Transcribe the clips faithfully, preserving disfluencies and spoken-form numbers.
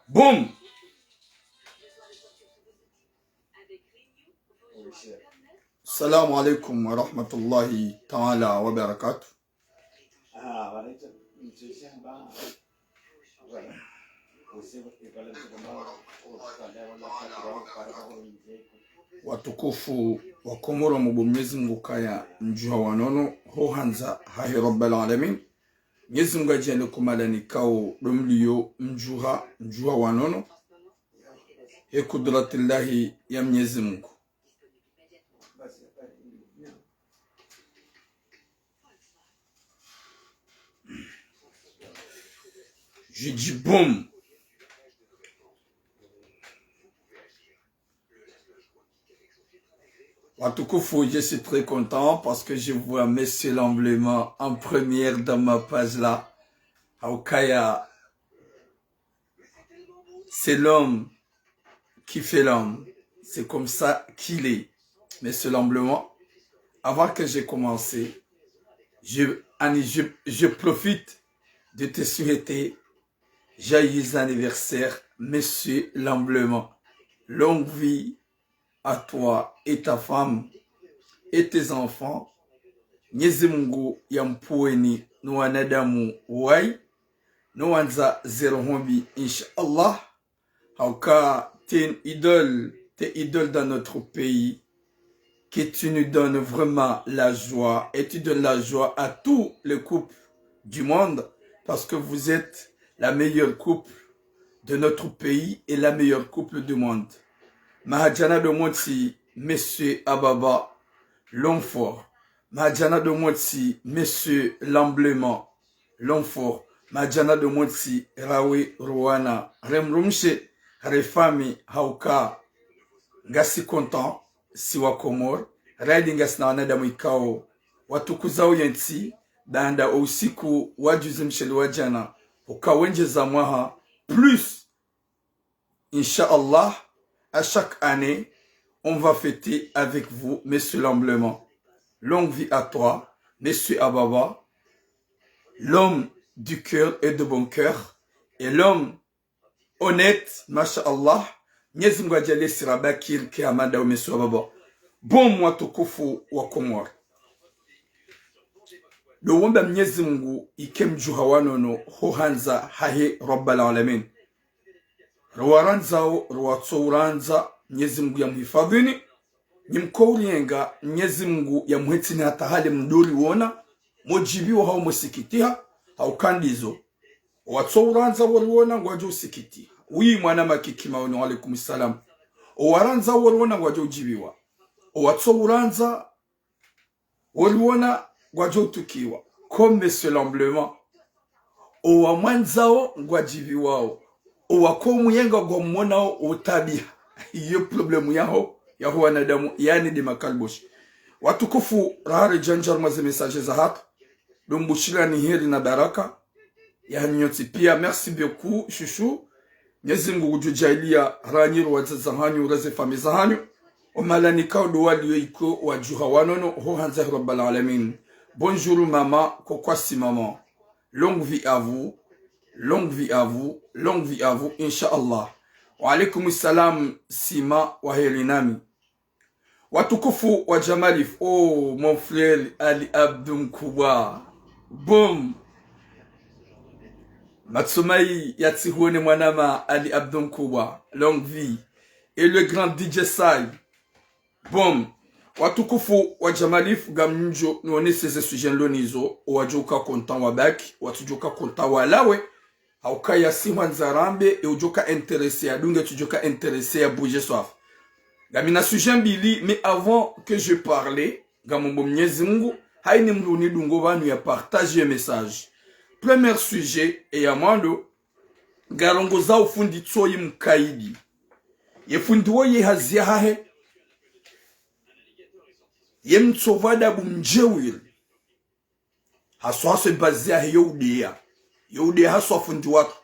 Boum. Salam alaikum wa rahmatullahi ta'ala wa barakatuh. Watukufu wa Komori, mumbe Mnyezi Mungu kaya mdjuha wa nono, ho handza hahe Rabbal Alamin. Mnyezi Mungu yadjaanlie ko mahala nikao ndo mliyo mdjuha, mdjuha wa nono. He kudratillahi ya Mnyezi Mungu. Je dis boum. Watukufu, je suis très content parce que je vois Monsieur Lamblement en première dans ma page là. Haukaya, c'est l'homme qui fait l'homme. C'est comme ça qu'il est. Monsieur Lamblement, avant que j'ai commencé, je, ani, je, je profite de te souhaiter joyeux anniversaire, Monsieur Lamblement. Longue vie à toi et ta femme et tes enfants. Mnyezi Mungu yampueni no wanadamu wayi, no wandza zero hombi, insha Allah. Hauka, t'es une idole, t'es idole dans notre pays, que tu nous donnes vraiment la joie et tu donnes la joie à tous les couples du monde parce que vous êtes la meilleure couple de notre pays et la meilleure couple du monde. Mahadjana do Monti, Monsieur Ababa, l'homme fort. Mahadjana do Monti, Monsieur Lamblement, l'homme fort. Mahadjana do Monti, Rawe Ruwana, remrumshe, refami, hauka. Ngasi content, si wa Komori, radi ngasi na wanadamu ikao watukuzao yentsi, baanda o usiku wa juzi msheli wa djana, uka wendjeza mwaha, plus, insha Allah, à chaque année, on va fêter avec vous, Monsieur Lamblement. Longue vie à toi, Monsieur Ababa, l'homme du cœur et de bon cœur, et l'homme honnête, masha Allah. Mnyezi Mungu yadjaanlie sira bakir ke hamanda o Monsieur Ababa. Boum, watukufu wa Komori. Do womba Mnyezi Mungu yike mdjuha wa nono ho handza hahe Rabbal Alamin. Riwarandzao, riwatso urandza, Mnyezi Mungu yamhifadhwini. Nyi mko urienga, Mnyezi Mungu yamhetsini hata hale mdoriwona, modjiviwa hau mosikitiha, hauka ndizo. Owatso urandza woriwona ngwadjo usikitiha. Wi mwana makiki maoni, wa alaikum salam. Owarandza woriwona ngwadjo udjiviwa. Owatso urandza woriwona ngwadjo utukiwa. Comme Monsieur Lamblement. Owamwandzao ngwadjiviwao. Owako muyenga ngwamwonao utabiha. Iyo problème yaho, yaho wanadamu, yani de makalboshi. Watukufu, rahari djandjar mwa ze message zahatru. Ndo mbushirani heri na baraka yahanyu nyontsi pia. Merci beaucoup, chouchou. Mnyezi Mungu ngudjo djaaliya ranyi ro wadzadze wahanyu, reze fami zahanyu. Omahala nikao ndo waliyo iko wadjuha wanono, ho handza hi Rabbal Alamin. Bonjour maman, kokwasi maman. Longue vie à vous, longue vie à vous, longue vie à vous, insha Allah. Wa alaikum salam, Sima wa heri nami. Watukufu wa Jamalif, oh, mon frère Ali Abdou Mkubwa. Boum. Matsumai yatsihuone mwanama Ali Abdou Mkubwa. Longue vie. Et le grand D J Sai. Boum. Watukufu wa Jamalif, ngamdjo nonese ze sujet nlo nizo, owadjoka content wabaki, watsudjoka content walawe, hauka ya si hwandza rambe, e udjoka intéressé yadunge, tsudjoka intéressé ya bouger swafi. Ngamina sujet mbili, mais avant que je parle, ngamombo Mnyezi Mungu, haini mdru unidungo pvanu ya partage ye message. Premier sujet, e ya mwando, ngarongozao fundi tsoyi mkaidi. Ye fundi woyi hazi yahahe, ye mtsovu adabu mdjewiri. Haswa haswa e bazi yahe yo udeya. Yo udeya haswa fundi watru.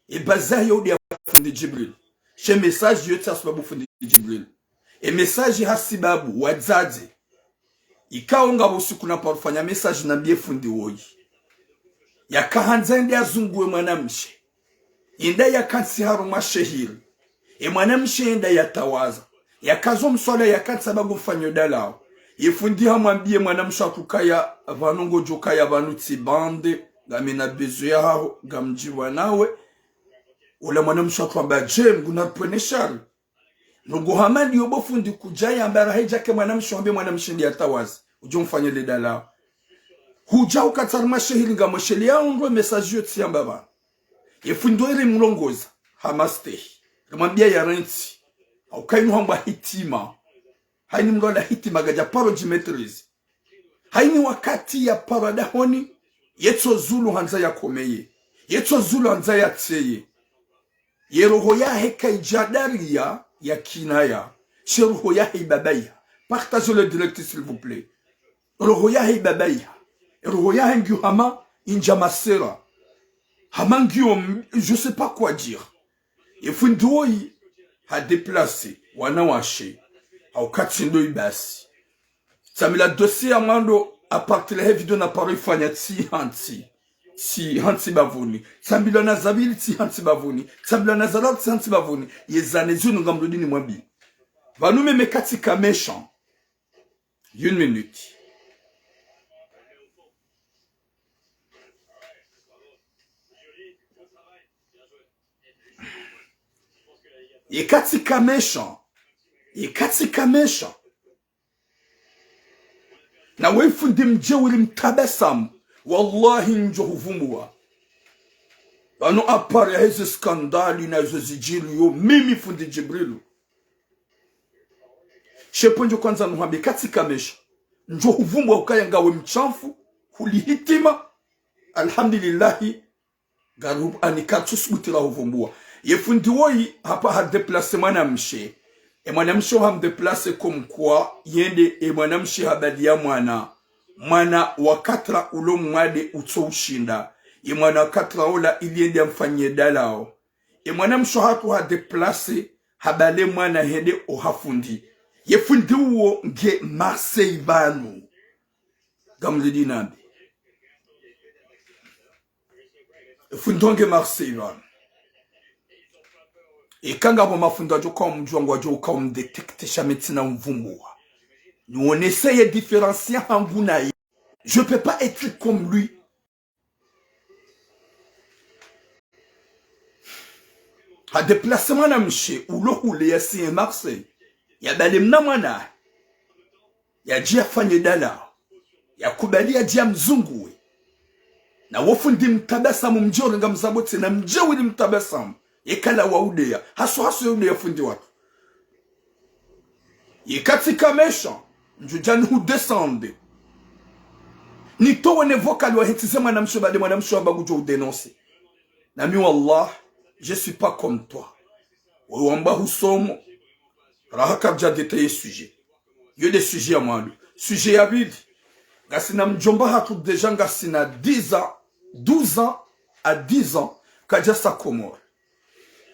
E bazi yahe yo udeya fundi Djibril. She message yo tsi hasibabu fundi Djibril. E message hasibabu wadzadze. Ikao ngapvo usiku naparo ufanya message nambiye fundi woyi. Yakahandza yende yazunguwe mwanamshe. Yenda yakantsi harumwa shehiri. Ye mwanamshe yenda yatawaza. Yakazo mswala yakantsi amba ngomfanyo dalao. Ye fundi hamwambiye mwanamshe hatru ukaya pvanu ngodjo kaya pvanu tsi bande, ngamina besoin yahaho, ngamdjibu nawe. Ola mwanamshe hatru hamba, je, mngu naripvwene shari. Nungu hama ndiyo bo fundi kudja yamba raha idja ke mwanamshe, hambe mwanamshe ndi yatawaze. Udjo mfanye le dalao. Hudja hukantsi harumwa shehiri ngamweshelea undro message yo tsi yamba pvanu. Ye fundi ndo iri mlongoza, hamastehi. Rimwambia yarentsi. Hauka inu hambwa hitima. Hayini mndru ala hitima kadja paro djimaîtriser. Hayini wakati ya paro dahoni, yetso zulu handza yakomeye. Yetso zulu handza yatseye. Ye roho yahe kayidja dariya ya kinaya. She roho yahe ibabaiha. Partagez le direct, s'il vous plaît. Roho yahe ibabaiha. Roho yahe ngiyo hama indja masera. Hama ngiyo m-, je sais pas quoi dire. Ye fundi woyi ha déplacer wanawashe. Hauka tsi ndo ibasi. Tsambila dossier ya mwando, à partir he vidéo na paro ifanya tsi hantsi. Tsi hantsi bavuni. Tsambilwa na za pvili tsi hantsi bavuni. Tsambilwa na za raru tsi hantsi bavuni. Ye zane zinu ngamrudi nimwambiye. Pvanu mimi katsika méchant. Une minute. Ye katsika méchant. Ye katsika méchant. Na we fundi mdje wili mtabasamu. Wallahi ndjo huvumbua. Pvanu à part ya heze scandale na zo zidjiri yo, mimi fundi Djibrilu. She pvo ndjo kwandza nuhambe katsika méchant. Ndjo huvumbua ukaya ngawe mshamfu, huli hitima. Alhamdulillahi, ngaru ani katsu subuti la huvumbua. Ye fundi woyi hapva ha déplacer mwanamshe. Ye mwanamshe ham déplacer comme quoi yende ye mwanamshe habaliya mwana. Mwana wa quatre ans ulo mwade utso ushinda. Ye mwana wa quatre ans ola ili yende yamfanyiye dalao. Ye mwanamshe hatru ha déplacer, habale mwana hende oha fundi. Ye fundi uwo nge Marseille pvanu. Ngamlidi nambe. Ye fundi wo nge Marseille pvanu. Eka ngapvo mafundi adjo ka umdjuwa ngwadjo ka umdétecter sha mi tsina umvumbua. Ni on essaye différencier hangu naye. Je peux pas être comme lui. Ha déplacer mwanamshe ulo hule yasiye Marseille. Yabale mna mwana. Yadje yafanye dalao. Yakubali yadje yamzunguwe. Na wo fundi mtabasamu mdje urenga mzabotse na mdje wili mtabasamu. Yekala wa udeya. Haso haso ya udeya fundi watru. Ye katsika méchant, ndjo dja ni hu descendre. Nitowe ne vocal wa hetize mwanamshe bade mwanamshe wamba ngudjo u dénoncer. Na mi wallah, je suis pas comme toi. Wewe wamba husomo. Raha kadja détailler sujet. Yo nde sujet ya mwando. Sujet ya pvili. Ngasina mdjomba hatru déjà ngasina dix ans, douze ans à dix ans, kadja sa Komori.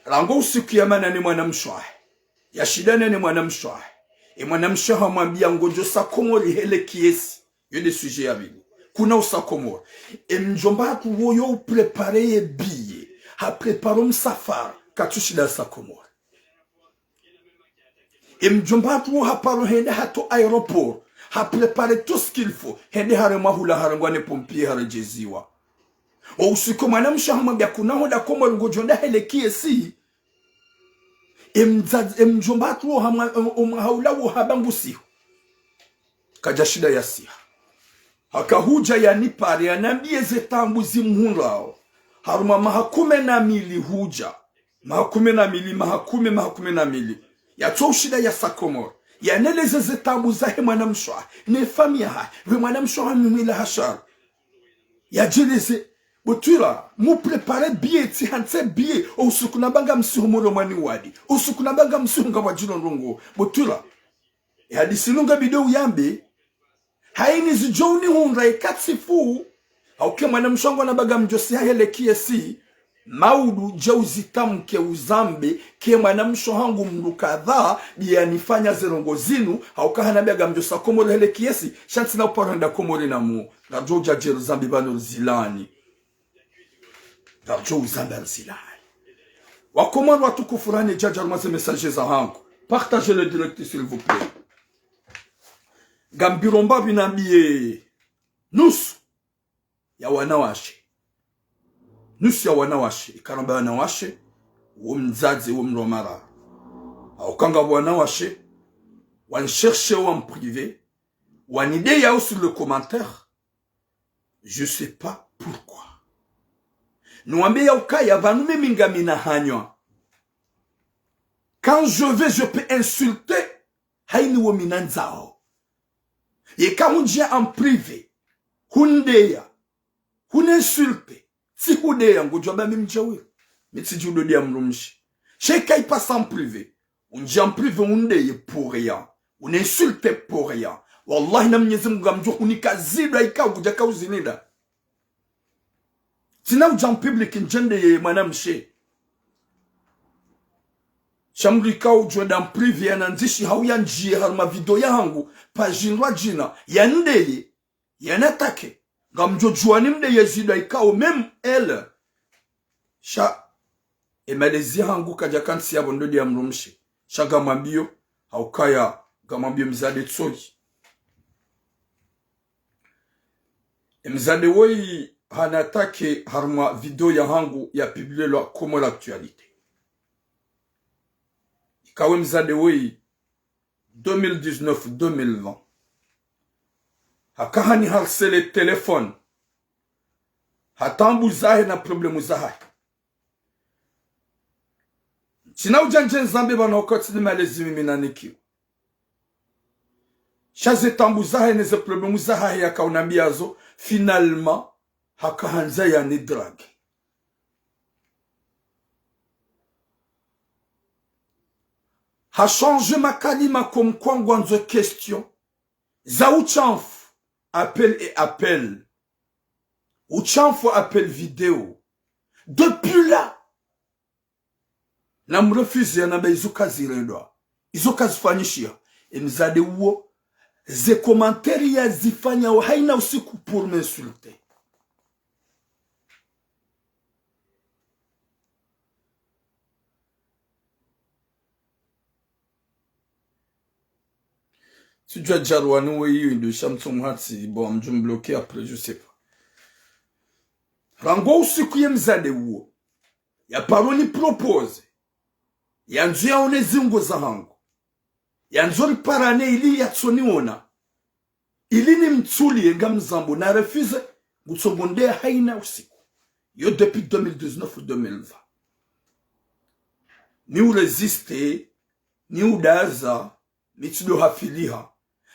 Rangu usiku ya mana ne mwanamshe wahe. Yashindana ne mwanamshe wahe. Ye mwanamshe wahe hamwambia ngodjo sa Komori hele kiesi. Yo nde sujet ya pvili. Kuna usa Komori. Ye mdjomba hatru woyi upréparer ye billet. Haprépare msafara. Katsushinda sa Komori. Ye mdjomba hatru wo haparo hende hata aéroport. Hapréparer tout ce qu'il faut. Hende haremwa hula harengwa ne pompier haredjeziwa. Wo usiku mwanamshe wahe hamwambia kuna hwenda Komori ngodjo enda hele kiesi. Ye mdza-, ye mdjomba hatru wo hamwa-, o-, omwaha ula wo hamba ngusihu. Kadjashinda yasiha. Haka hudja yanipare yanambie ze taabu zimhundrao. Harumwa maha kume na mili hudja. Maha kume na mili, maha kume, maha kume na mili. Yatso ushinda yasa Komori. Yaneleze ze taabu zahe mwanamshe wahe. Ne famiyi yahahe. We mwanamshe wahe mimi la hashar. Yadjeleze, bo twira, mu préparer billet, tsi hantsi billet, o usiku namba ngamsihu moro mwani wadi, o usiku namba ngamsihu ngapvadjilo ndrongo, bo twira. Ye hadisi inu nge bidi uyambe, hayini zidjo unihundra yeka tsifu, hauka ye mwanamshe wangu namba ngamdjo siha hele kiesi, maudu dje uzitamke uzambe, ke mwanamshe wahangu mdru kadha, biya nifanya ze ndrongo zinu, hauka hanambia ngamdjo sa Komori hele kiesi, sha ntsina uparo hwenda Komori na mu, ngamdjo udja djeli zambe pvanu rizilani. Ngamdjo uzambe rizilani. Wakomori watukufu, rani djadja harumwa ze message zahangu. Partagez le direct, s'il vous plaît. Ngambiro mbapvi nambiye nusu ya wanawashe. Nusu ya wanawashe, ikao amba wanawashe, wo mdzadze, wo mdru wa mara. Hauka ngapvo wanawashe, wanishérché en privé, wanideya sur le commentaire, je sais pas pourquoi. Niwambiye ukaya pvanu mimi ngamina hanywa. Quand je veux, je peux insulter, haina wo mi nandzao. Yeka hundjiya en privé, hundeya, huninsulter, tsihudeya, ngodjo amba mi mdjawiri. Mi tsidji udo deya mdrumshe. Sha yeka ipasa en privé, undjiya en privé undeye pour rien, uninsulter pour rien, wallahi na Mnyezi Mungu ngamdjo hunika zidwa ikao kudjaka uzinida. Tsina udja en public ndjendeye mwanamshe. Sha mdru ikao udjo enda en privé yanandzishi hau yandjiye harumwa video yahangu, pvadjindwa djina, yandeye, yanattaquer, ngamdjo djuwa nimdeye zidwa ikao même elle. Sha, emalezi yahangu kadjaka ntsi yapvo ndo deya mdrumshe. Sha ngamwambiyo, haukaya, ngamwambiyo mdzadze tsoyi. Emdzadze woyi hanattaquer harumwa video yahangu ya publielwa Comores Actualité. Ikao emdzadze woyi, deux mille dix-neuf, deux mille vingt, haka haniharceler téléphone, ha taabu zahe na problème zahahe. Tsina udja ndje nizambe pvanu hauka tsi ni malezi mimi nanikiwa. Sha ze taabu zahahe ne ze problème zahahe yaka unambiya zo, finalement, haka handza yanidrague. Ha changer makalima comme quoi ngwandzo question za ushamfu, appel et appel. Ushamfu, appel vidéo. Depuis là, namrefuser, yanamba izo kazirendwa, izo kazifanyishiha. Emdzadze uwo, ze commentaires yazifanyao haina usiku pour m'insulter. Tsidjuwa djarwani woyi iyo ndo sha mtsomu hatsi, bon, ngamdjo mbloquer après, je sais pas. Rangu usiku ye mdzadze uwo yaparo niproposer, yandzo yaone ziungo zahangu, yandzo riparane ili yatsoniona, ili nimtsuliye, ngamzambo narefuser, ngutsongo ndeya haina usiku. Yo depuis deux mille dix-neuf, deux mille vingt. Niurésister, niudaza, mi tsido hafiliha.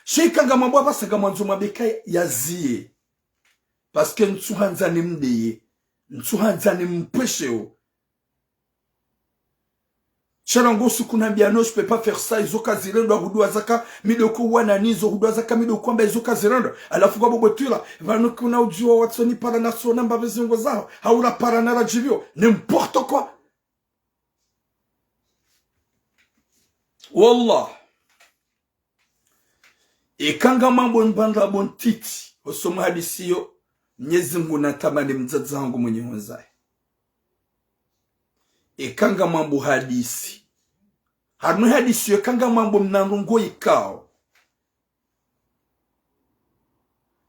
Sha ika ngamwambo apvasa ngamwandzo mwambe ka yaziye. Parce que ntsuhandza nimdeye, ntsuhandza nimpvesheo. Sha rangu usiku nambiya non, je peux pas faire ça, izo kazirendwa, huduwa zaka mi ndo ko wana nizo, huduwa zaka mi ndo ko amba izo kazirendwa. Halafu ngapvo bwetwila, pvanu kuna udjuwa watsonipara na sona mbapvi ziungo zaho, hau rapara na radjipviyo, n'importe quoi. Wallah. Eka ngamwambo mbandra bo ntiti, hosoni mwa hadisi yo, Mnyezi Mungu natamani mdzadze hangu mwenye hunzaye. Eka ngamwambo hadisi. Harumwa hadisi yo, eka ngamwambo mna ndrongo ikao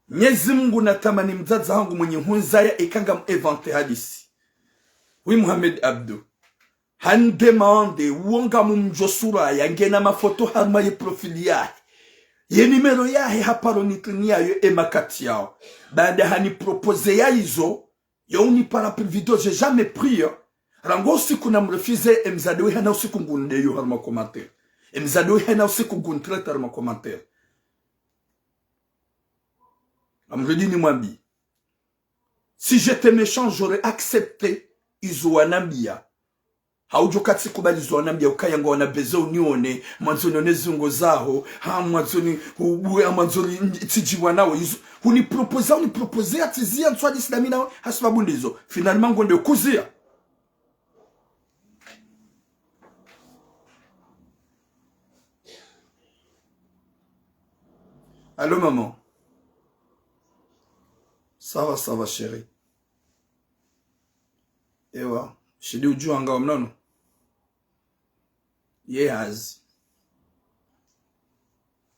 Mnyezi Mungu natamani mdzadze hangu mwenye hunzaya, eka ngam inventer hadisi. Oui, Mohamed Abdou. Hanidemande, uwo ngamumdjo sura ya, ngena mafoto harumwa ye profil yahe. Ye numéro yahe haparo nitriniya yo e makati yao. Baada haniproposer ya izo, yo unipara pvili vidéo, j'ai jamais pris, hein. Rangu usiku namrefuser, emdzadze we haina usiku ngundeyo harumwa commentaire. Emdzadze we haina usiku nguntraiter harumwa commentaire. Ngamrudi nimwambiye. Si j'étais méchant, j'aurais accepté izo wanambiya. Haudjo katsi kubali izo wanambiya, ukaya ngwao na besoin unione, mwandzo nione ziungo zaho, ha mwandzo ni, ubuwe, ha mwandzo ni, tsidjiwa nawe, izo, huniproposer, huniproposer, tsiziya, ntsu hadisi dami nawe, hasibabu ndizo. Finalement, ngonde kuziya. Allô, maman. Ça va, ça va, chérie. Ewa, shidi udjuwa ngawe mnono. Ye hazi.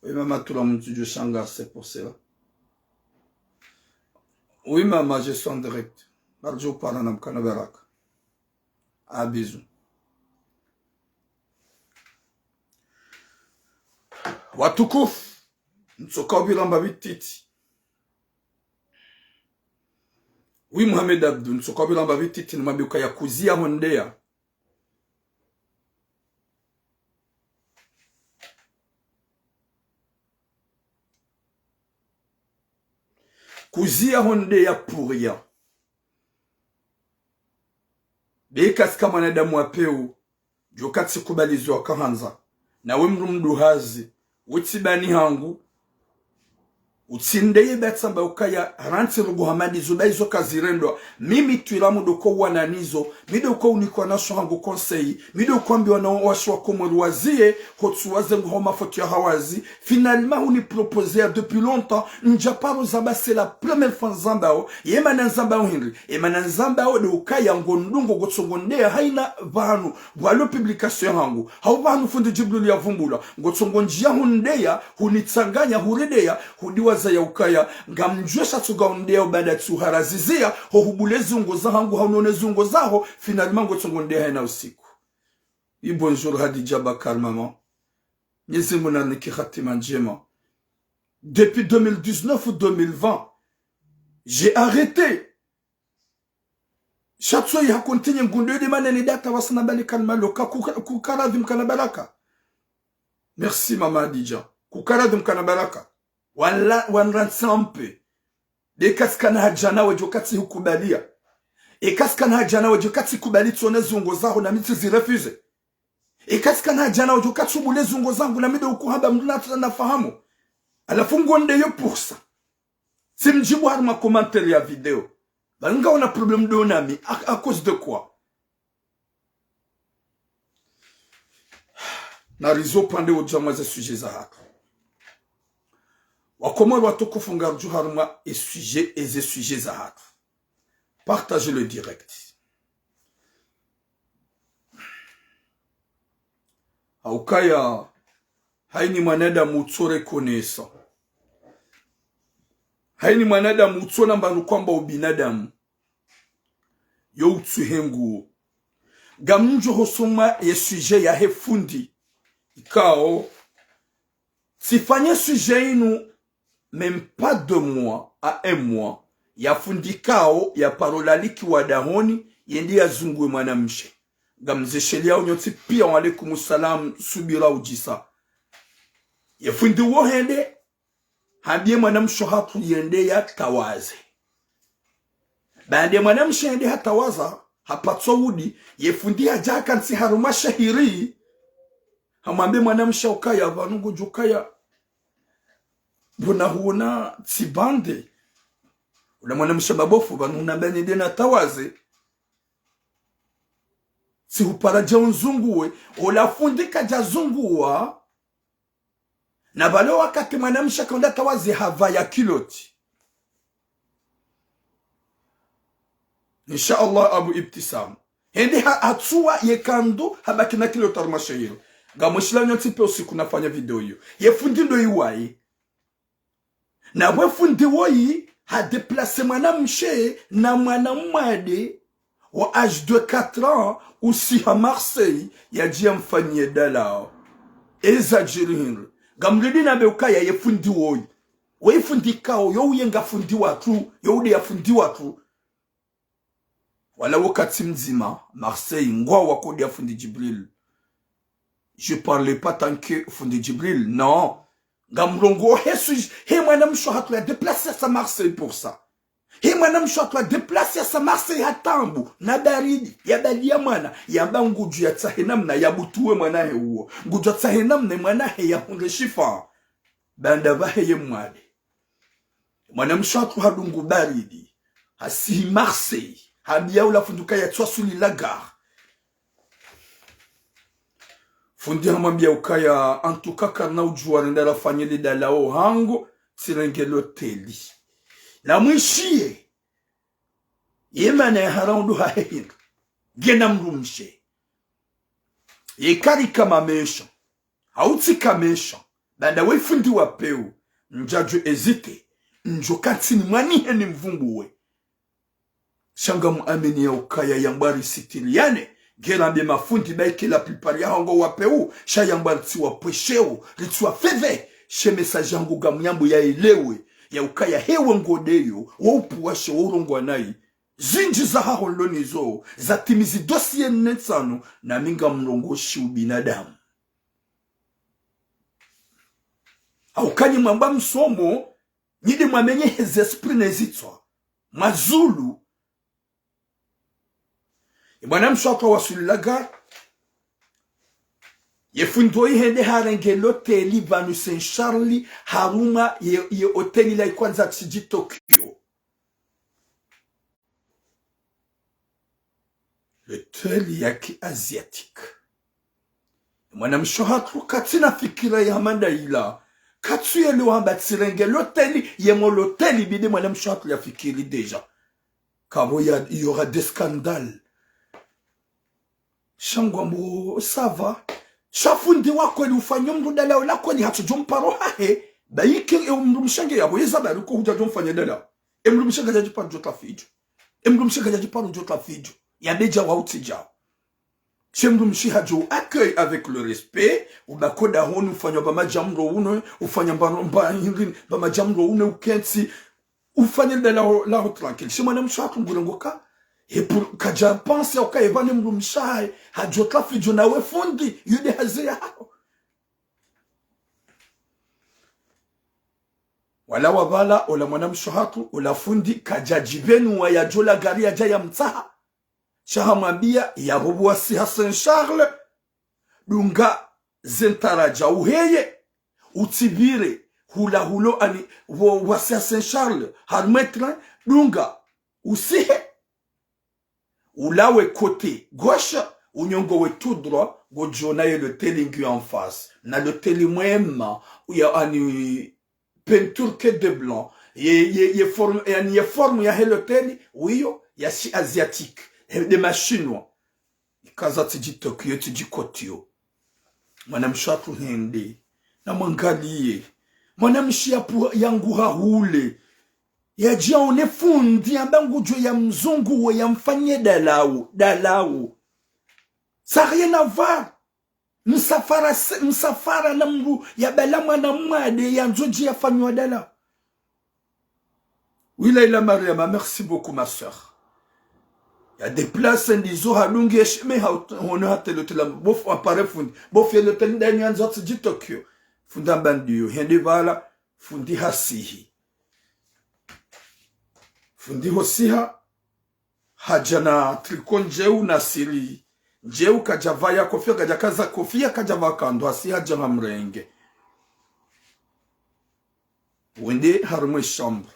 Oui, maman, tout le monde, je shangaa, c'est pour cela. Oui, maman, je suis en direct. Barjo para na mkana baraka. Ah, bisous. Watukufu, ntsoka vilamba vititi. Oui, Mohamed Abdou, ntsoka vilamba vititi, nimwambie ukaya kuziya hondeya. Kuziya hondeya pour rien. Be ikasi ka mwanadamu wa peu, djo katsi kubali zo wakahandza. Nawe mdru mdru hazi, wetsi bani hangu, utsindeye be atsamba ukaya rantsi rugu hamadi zo ba izo kazirendwa. Mimi twila mdo ko wana nizo, mi ndo ko unikwa nasho hangu conseil, mi ndo ko ambiwa na washe wa Komori waziye, hotsu waze ngu homa foto ya hawazi. Finalement, huni proposé ya depuis longtemps, ndja paro zamba c'est la première fois nzambao, ye mana nzambao hindri, ye mana nzambao nde ukaya ngo ndrongoo ngotsongo ndeya haina pvanu, pvwalo publication hangu, hau pvanu fundi Djibril ya vumbula, ngotsongo ndjiya hundeya, hunitsanganya, huredeya, hudiwaza ya ukaya, ngamdjuwe sha tsuga hundeya ubada tsu haraziziya, ho hubule zungo za hangu, hau none zungo zaho, finalement ngotsongo ndeya haina usiku. Oui, bonjour Hadidja Bakar, maman. Mwenyezi Mungu nanike hatima ndjema. Depuis deux mille dix-neuf ou deux mille vingt, j'ai arrêté. Sha tsoyi ha continuer ngu ndo de mana ni data wasana bali kan malo ka kuka-, kukaradhi mkana baraka. Merci, maman Hadidja. Kukaradhi mkana baraka. Wanla-, wanrantsi un peu. Be ikasi kana hadja nawe djo katsi hukubaliya. Ikasi kana hadja nawe djo katsi kubali tsone zungo zaho na mi tsi zi refuser. Ikasi kana hadja nawe djo katsi ubule zungo zangu na mi ndo ukuhamba mdru na tsu na fahamu. Halafu ngo ndeyo pour ça. Tsi mdjibu harumwa commentaire ya video. Ba ngaona problème ndo nami. À, à cause de quoi? Narizo pvande udja mwa ze sujet zahatru. Wakomori watukufu, ngarudjo harumwa e sujet, eze sujet zahatru. Partagez le direct. Haukaya, haini mwanadamu utso reconnaissant. Haini mwanadamu utsona mbanu kwamba ubinadamu. Yo utsuhe nguo. Ngamdjo hosoma ye sujet yahe fundi. Ikao, tsifanye sujet inu, même pas deux mois à un mois, ya fundi ikao ya paro lalikiwa dahoni, yende yazunguwe mwanamshe. Ngamzesheleao nyontsi piya, wa alaykum salam, subira udjisa. Ye fundi wo hende, hambiye mwanamshe hatru yende yatawaze. Baanda ye mwanamshe yende hatawaza, hapatso udi, ye fundi hadja hakantsi harumwa shahiri, hamwambe mwanamshe ukaya, pvanu ngudjo ukaya, mbona huona tsi bande? Ula mwanamshe mabofu, pvanu huna bani nde natawaze. Tsi hupara dja unzunguwe, ola fundi kadja zunguwa, na pvale wakati mwanamshe kaunda tawaze hapvaya kiloti. Insha Allah, Abu Ibtisam. Hende ha-, hatsuwa ye kandu, habaki na kiloti harumwa shahiri. Ngamwishiliya nyontsi piya usiku nafanya video iyo. Ye fundi ndo iwaye. Na we fundi woyi, ha déplacer mwanamshe na mwana mwade, wa âge de quatre ans, usiha Marseille, yadje yamfanyiye dalao. Eza djiri hindri. Ngamridi nambe ukaya ye fundi woyi. We fundi ikao, yo uye nga fundi watru, yo ude ya fundi watru. Wala wakati mdzima, Marseille, ngwao wakodi ya fundi Djibril. Je parle pas tant que fundi Djibril, non. Ngamrongoo he sujet, he mwanamshe hatru ya déplacer yasa Marseille pour ça. He mwanamshe hatru ya déplacer yasa Marseille ha taabu, na baridi, ya bali ya mwana, yamba ngudjo yatsahe namna, yabutuwe mwanahe uwo. Ngudjo yatsahe namna mwanahe yahundre shifa. Baanda pvahe ye mwade. Mwanamshe hatru hadungu baridi. Hasihi Marseille. Hambiya ula fundi ukaya tswasuli la gare. Fundi hamwambiya ukaya, en tout cas, karina udjuwa renda rafanye le dalao hangu, tsirenge loteli. Na mwishiye. Ye mana ya hara undru hahe hindru. Ngena mdrumshe. Yeka rika ma méchant, hau tsika méchant, banda we fundi wa peu, ndjadjo hésiter, ndjo kantsi nimwanihe nimvumbuwe. Sha ngamuamini ya ukaya yambwa risitiriane, ngera mbe mafundi baike la plupart yaho ngo wa peu, sha yambwa ritsiwapvwesheo, ritsiwafeve, she message yangu ngamuyambo yaelewe, ya ukaya hewe ngodeyo, wo upvuwashe wo urongoa nayi, zindji zahaho nlo nizo, zatimizi dossier nne ntsanu, nami ngamrongoshi ubinadamu. Hauka nyi mwamba msomo, nyi nde mwamenye heze esprit ne zitswa, mazulu. Ye mwanamshe wakawaswili la gare, ye fundi oyi hende harenge loteli pvanu Saint Charles, harumwa ye, ye hoteli la ikwandza tsidji Tokyo. Loteli ya ki asiatique. Mwanamshe hatru katsina fikira ya manda ila. Katsuyelewa hamba tsirenge loteli, ye mo loteli bidi mwanamshe hatru yafikiri déjà. Kabo ya, il y aura des scandales. Sha ngwambo, ça va. Sha fundi wa kweli ufanya mdru dalao la kweli hatsudjo mparo hahe. Baike e mdrumshe nge yabo yeza bari ko hudjadjo mfanya dalao. E mdrumshe kadjadji paro djo tafidjo. E mdrumshe kadjadji paro djo tafidjo. Ya bedja wa utsidjao. She mdrumshe hadjo accueil avec le respect. Ubako dahoni ufanya ba madjamro une, ufanya mba, mba hindri, ba madjamro une ukentsi. Ufanye le dalao laho tranquille. She mwanamshe hatru ngurengoka. He pour, kadja pense ya uka epvane mdrumshe hahe, hadjo tafidjo nawe fundi, yude haze yaho. Wala wapvala, ola mwanamshe hatru, ola fundi, kadjadjibenuwa yadjo la gari yadja yamtsaha. Sha hamwambia, ya bobo wasiha Saint Charles, dunga ze ntaradja uheye, utsipvire, hula hulo ani, wo wasiha Saint Charles, harumwa e train, dunga, usihe, ulawe côté gauche, unyongowe tout droit, ngodjo ona ye loteli ngiyo en face. Na loteli mwema, ya ani peinture que de blanc. Ye, ye, ye forme, yani ye forme yahe loteli, wiyo, ya shi asiatique. He, de ma chinois. Ikaza tsidji Tokyo, tsidji Kotio. Mwanamshe hatru hende. Na mwangaliye. Mwanamshe yapvu, yanguha hule. Yadja one fundi, amba ngudjo ya mzungu we ya mfanye dalao, dalao. Ça rien à voir. Msafara se, msafara na mdru ya bala mwana mwade ya ndzodji ya fanywa dalao. Oui, Laila Mariama, merci beaucoup, ma sœur. Il y a des places, ndizo hadungi eshime ha, hono ha telo tela, bof, apare fundi. Bof, ye loteli ndani ya ndzotsi dji Tokyo. Fundi amba ndiyo, hende pvala, fundi hasihi. Fundi hosiha, hadja na tricot ndjeu na siri ndjeu, kadja pvaya kofia, kadja kaza kofia, kadja pvaya kandu, hasiha hadja hamrenge. Wende harumwa e chambre.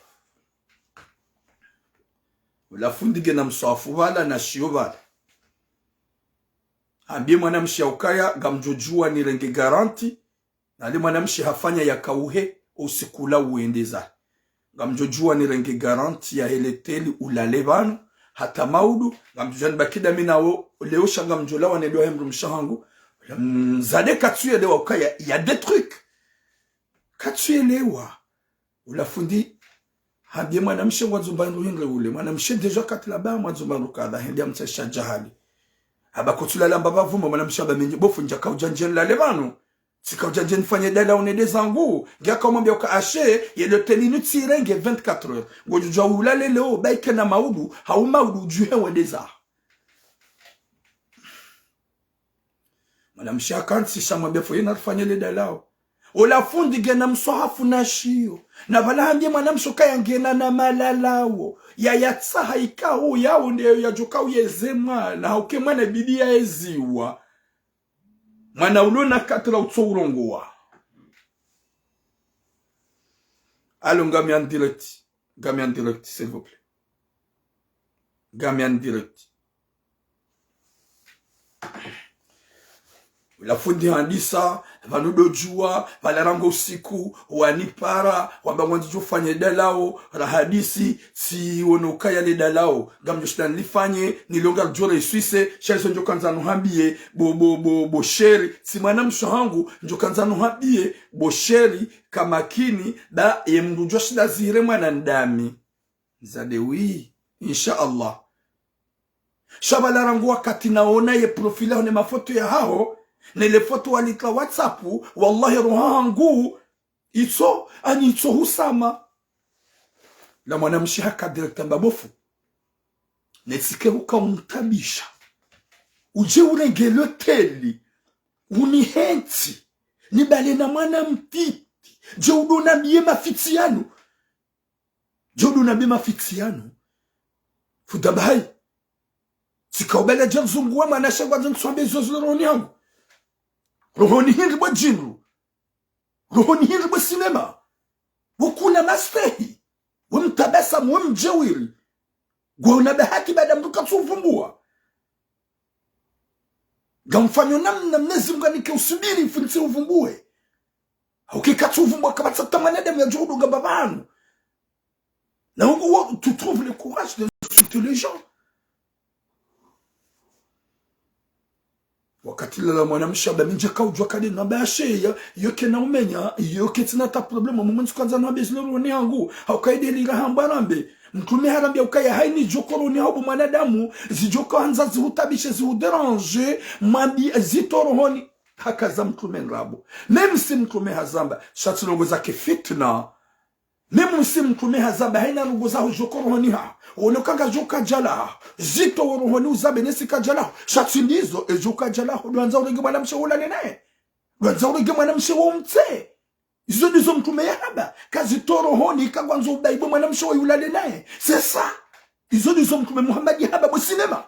Ula fundi ngena mswafu pvala na shiyo pvala. Hambie mwanamshe ya ukaya, ngamdjo djuwa nirenge garantie, na le mwanamshe hafanya ya kauhe, usiku ula uwendeza. Ngamdjo djuwa nirenge garantie yahe loteli ulale pvanu, hata maudu, ngamdjo djuwa nibaki dami nawe, leo sha ngamdjo lawa ne dua he mdrumshe hangu, mzade katsuyelewa ukaya, il y a des trucs. Katsuyelewa. Ula fundi, hambie mwanamshe ngwandzo mba ndru hindri ule. Mwanamshe déjà katila ba ngwandzo mba ndru kadha, hende amtsahisha djahali. Aba kotsulala mba pvapvuma, mwanamshe aba menye, bo fundi, kaudja ndje nilale pvanu. Tsika udja ndje nifanye dalao nende zangu. Ngiya kaumwambia uka ashe, ye loteli inu tsirenge vingt-quatre heures. Ngodjo djuwa ulale leo, baike na maudu, hau maudu udjuhe wende zaho. Mwanamshe hakantsi sha mwambia fo yena rifanye le dalao. Ola fundi ngena mswahafu na shiyo. Na pvala hambie mwanamshe ukaya ngena na malalao. Ya yatsaha ikao yao ndeyo yadjoka uyeze mwana. Hauke mwana bidi yaeziwa. Mwana ulo na katila utso urongowa. Allô, ngami en direct. Ngami en direct, s'il vous plaît. Ngami en direct. Ula fundi handisa, Pvanu ndo djuwa, pvala rangu usiku, wanipara, wamba ngwandzo djofanye dalao, rahadisi, tsi wono ukaya le dalao. Ngamdjo shinda nilifanye, nilonga djore iswise, sha izo ndjo kandza nuhambiye, bo, bo, bo, bo sheri, tsi mwanamshe hangu, ndjo kandza nuhambiye, bo sheri, kamakini, ba, ye mndru djo shinda zihire mwana ndami. Nizade wi, insha Allah. Sha pvala rangu wakati naona ye profil yaho ne mafoto yahaho, ne le foto walitria WhatsApp, wallahi roho hangu, itso, ani itso husama. La mwanamshe haka direct amba bo fundi. Netsike huka untabisha. Udje urenge loteli, unihentsi, nibale na mwana mtiti. Dje udo nambiye mafitsi yanu. Dje udo nambiye mafitsi yanu. Fundi amba hayi. Tsika ubala dja mzungu wa mwana sha ngwandzo ntswambe izo zilo rohoni hangu. Rohoni hindri bo djindru. Rohoni hindri bo sinema. Wo kuna mastehi. We mtabasamu, we mdjewiri. Ngwauna bahati baada mndru katsu uvumbua. Ngamfanyo namna Mnyezi Mungu anike usubiri ifu ntsi uvumbuwe. Hauka katsu uvumbua kapvatsi hata mwanadamu yadjo hudunga mbapvi pvanu. Na huko wo, tu trouves le courage d'insulter les gens. Wakati lala mwanamshe amba mi ndjaka udjua kade namba ya sheya, iyo kena umenya, iyo ketsina hata problème, mumu ntsu kandza nambe zilo rohoni hangu, hauka ide lira hamba rambe. Mtrume harambia ukaya haini djoko rohoni haho bo mwanadamu, zidjoko handza zihutabishe, zihuderange, mwambi zitro rohoni, haka za mtrume ndrabo. Même si mtrume hazamba, sha tsi ndrongo za kifitna, même si mtrume hazamba haina ndrongo zaho djoko rohoni haho. Wono kanga djoka djalaho. Zitro wo rohoni uzambe nesi kadjalaho. Sha tsi ndizo, edjoka djalaho. Ndo wandza urenge mwanamshe ulale naye. Ndo wandza urenge mwanamshe wo mtse. Izo ndizo mtrume yahamba. Kazitro rohoni, kangwandzo ubaibwe mwanamshe wo ulale naye. C'est ça. Izo ndizo mtrume Muhammad yahamba bo sinema.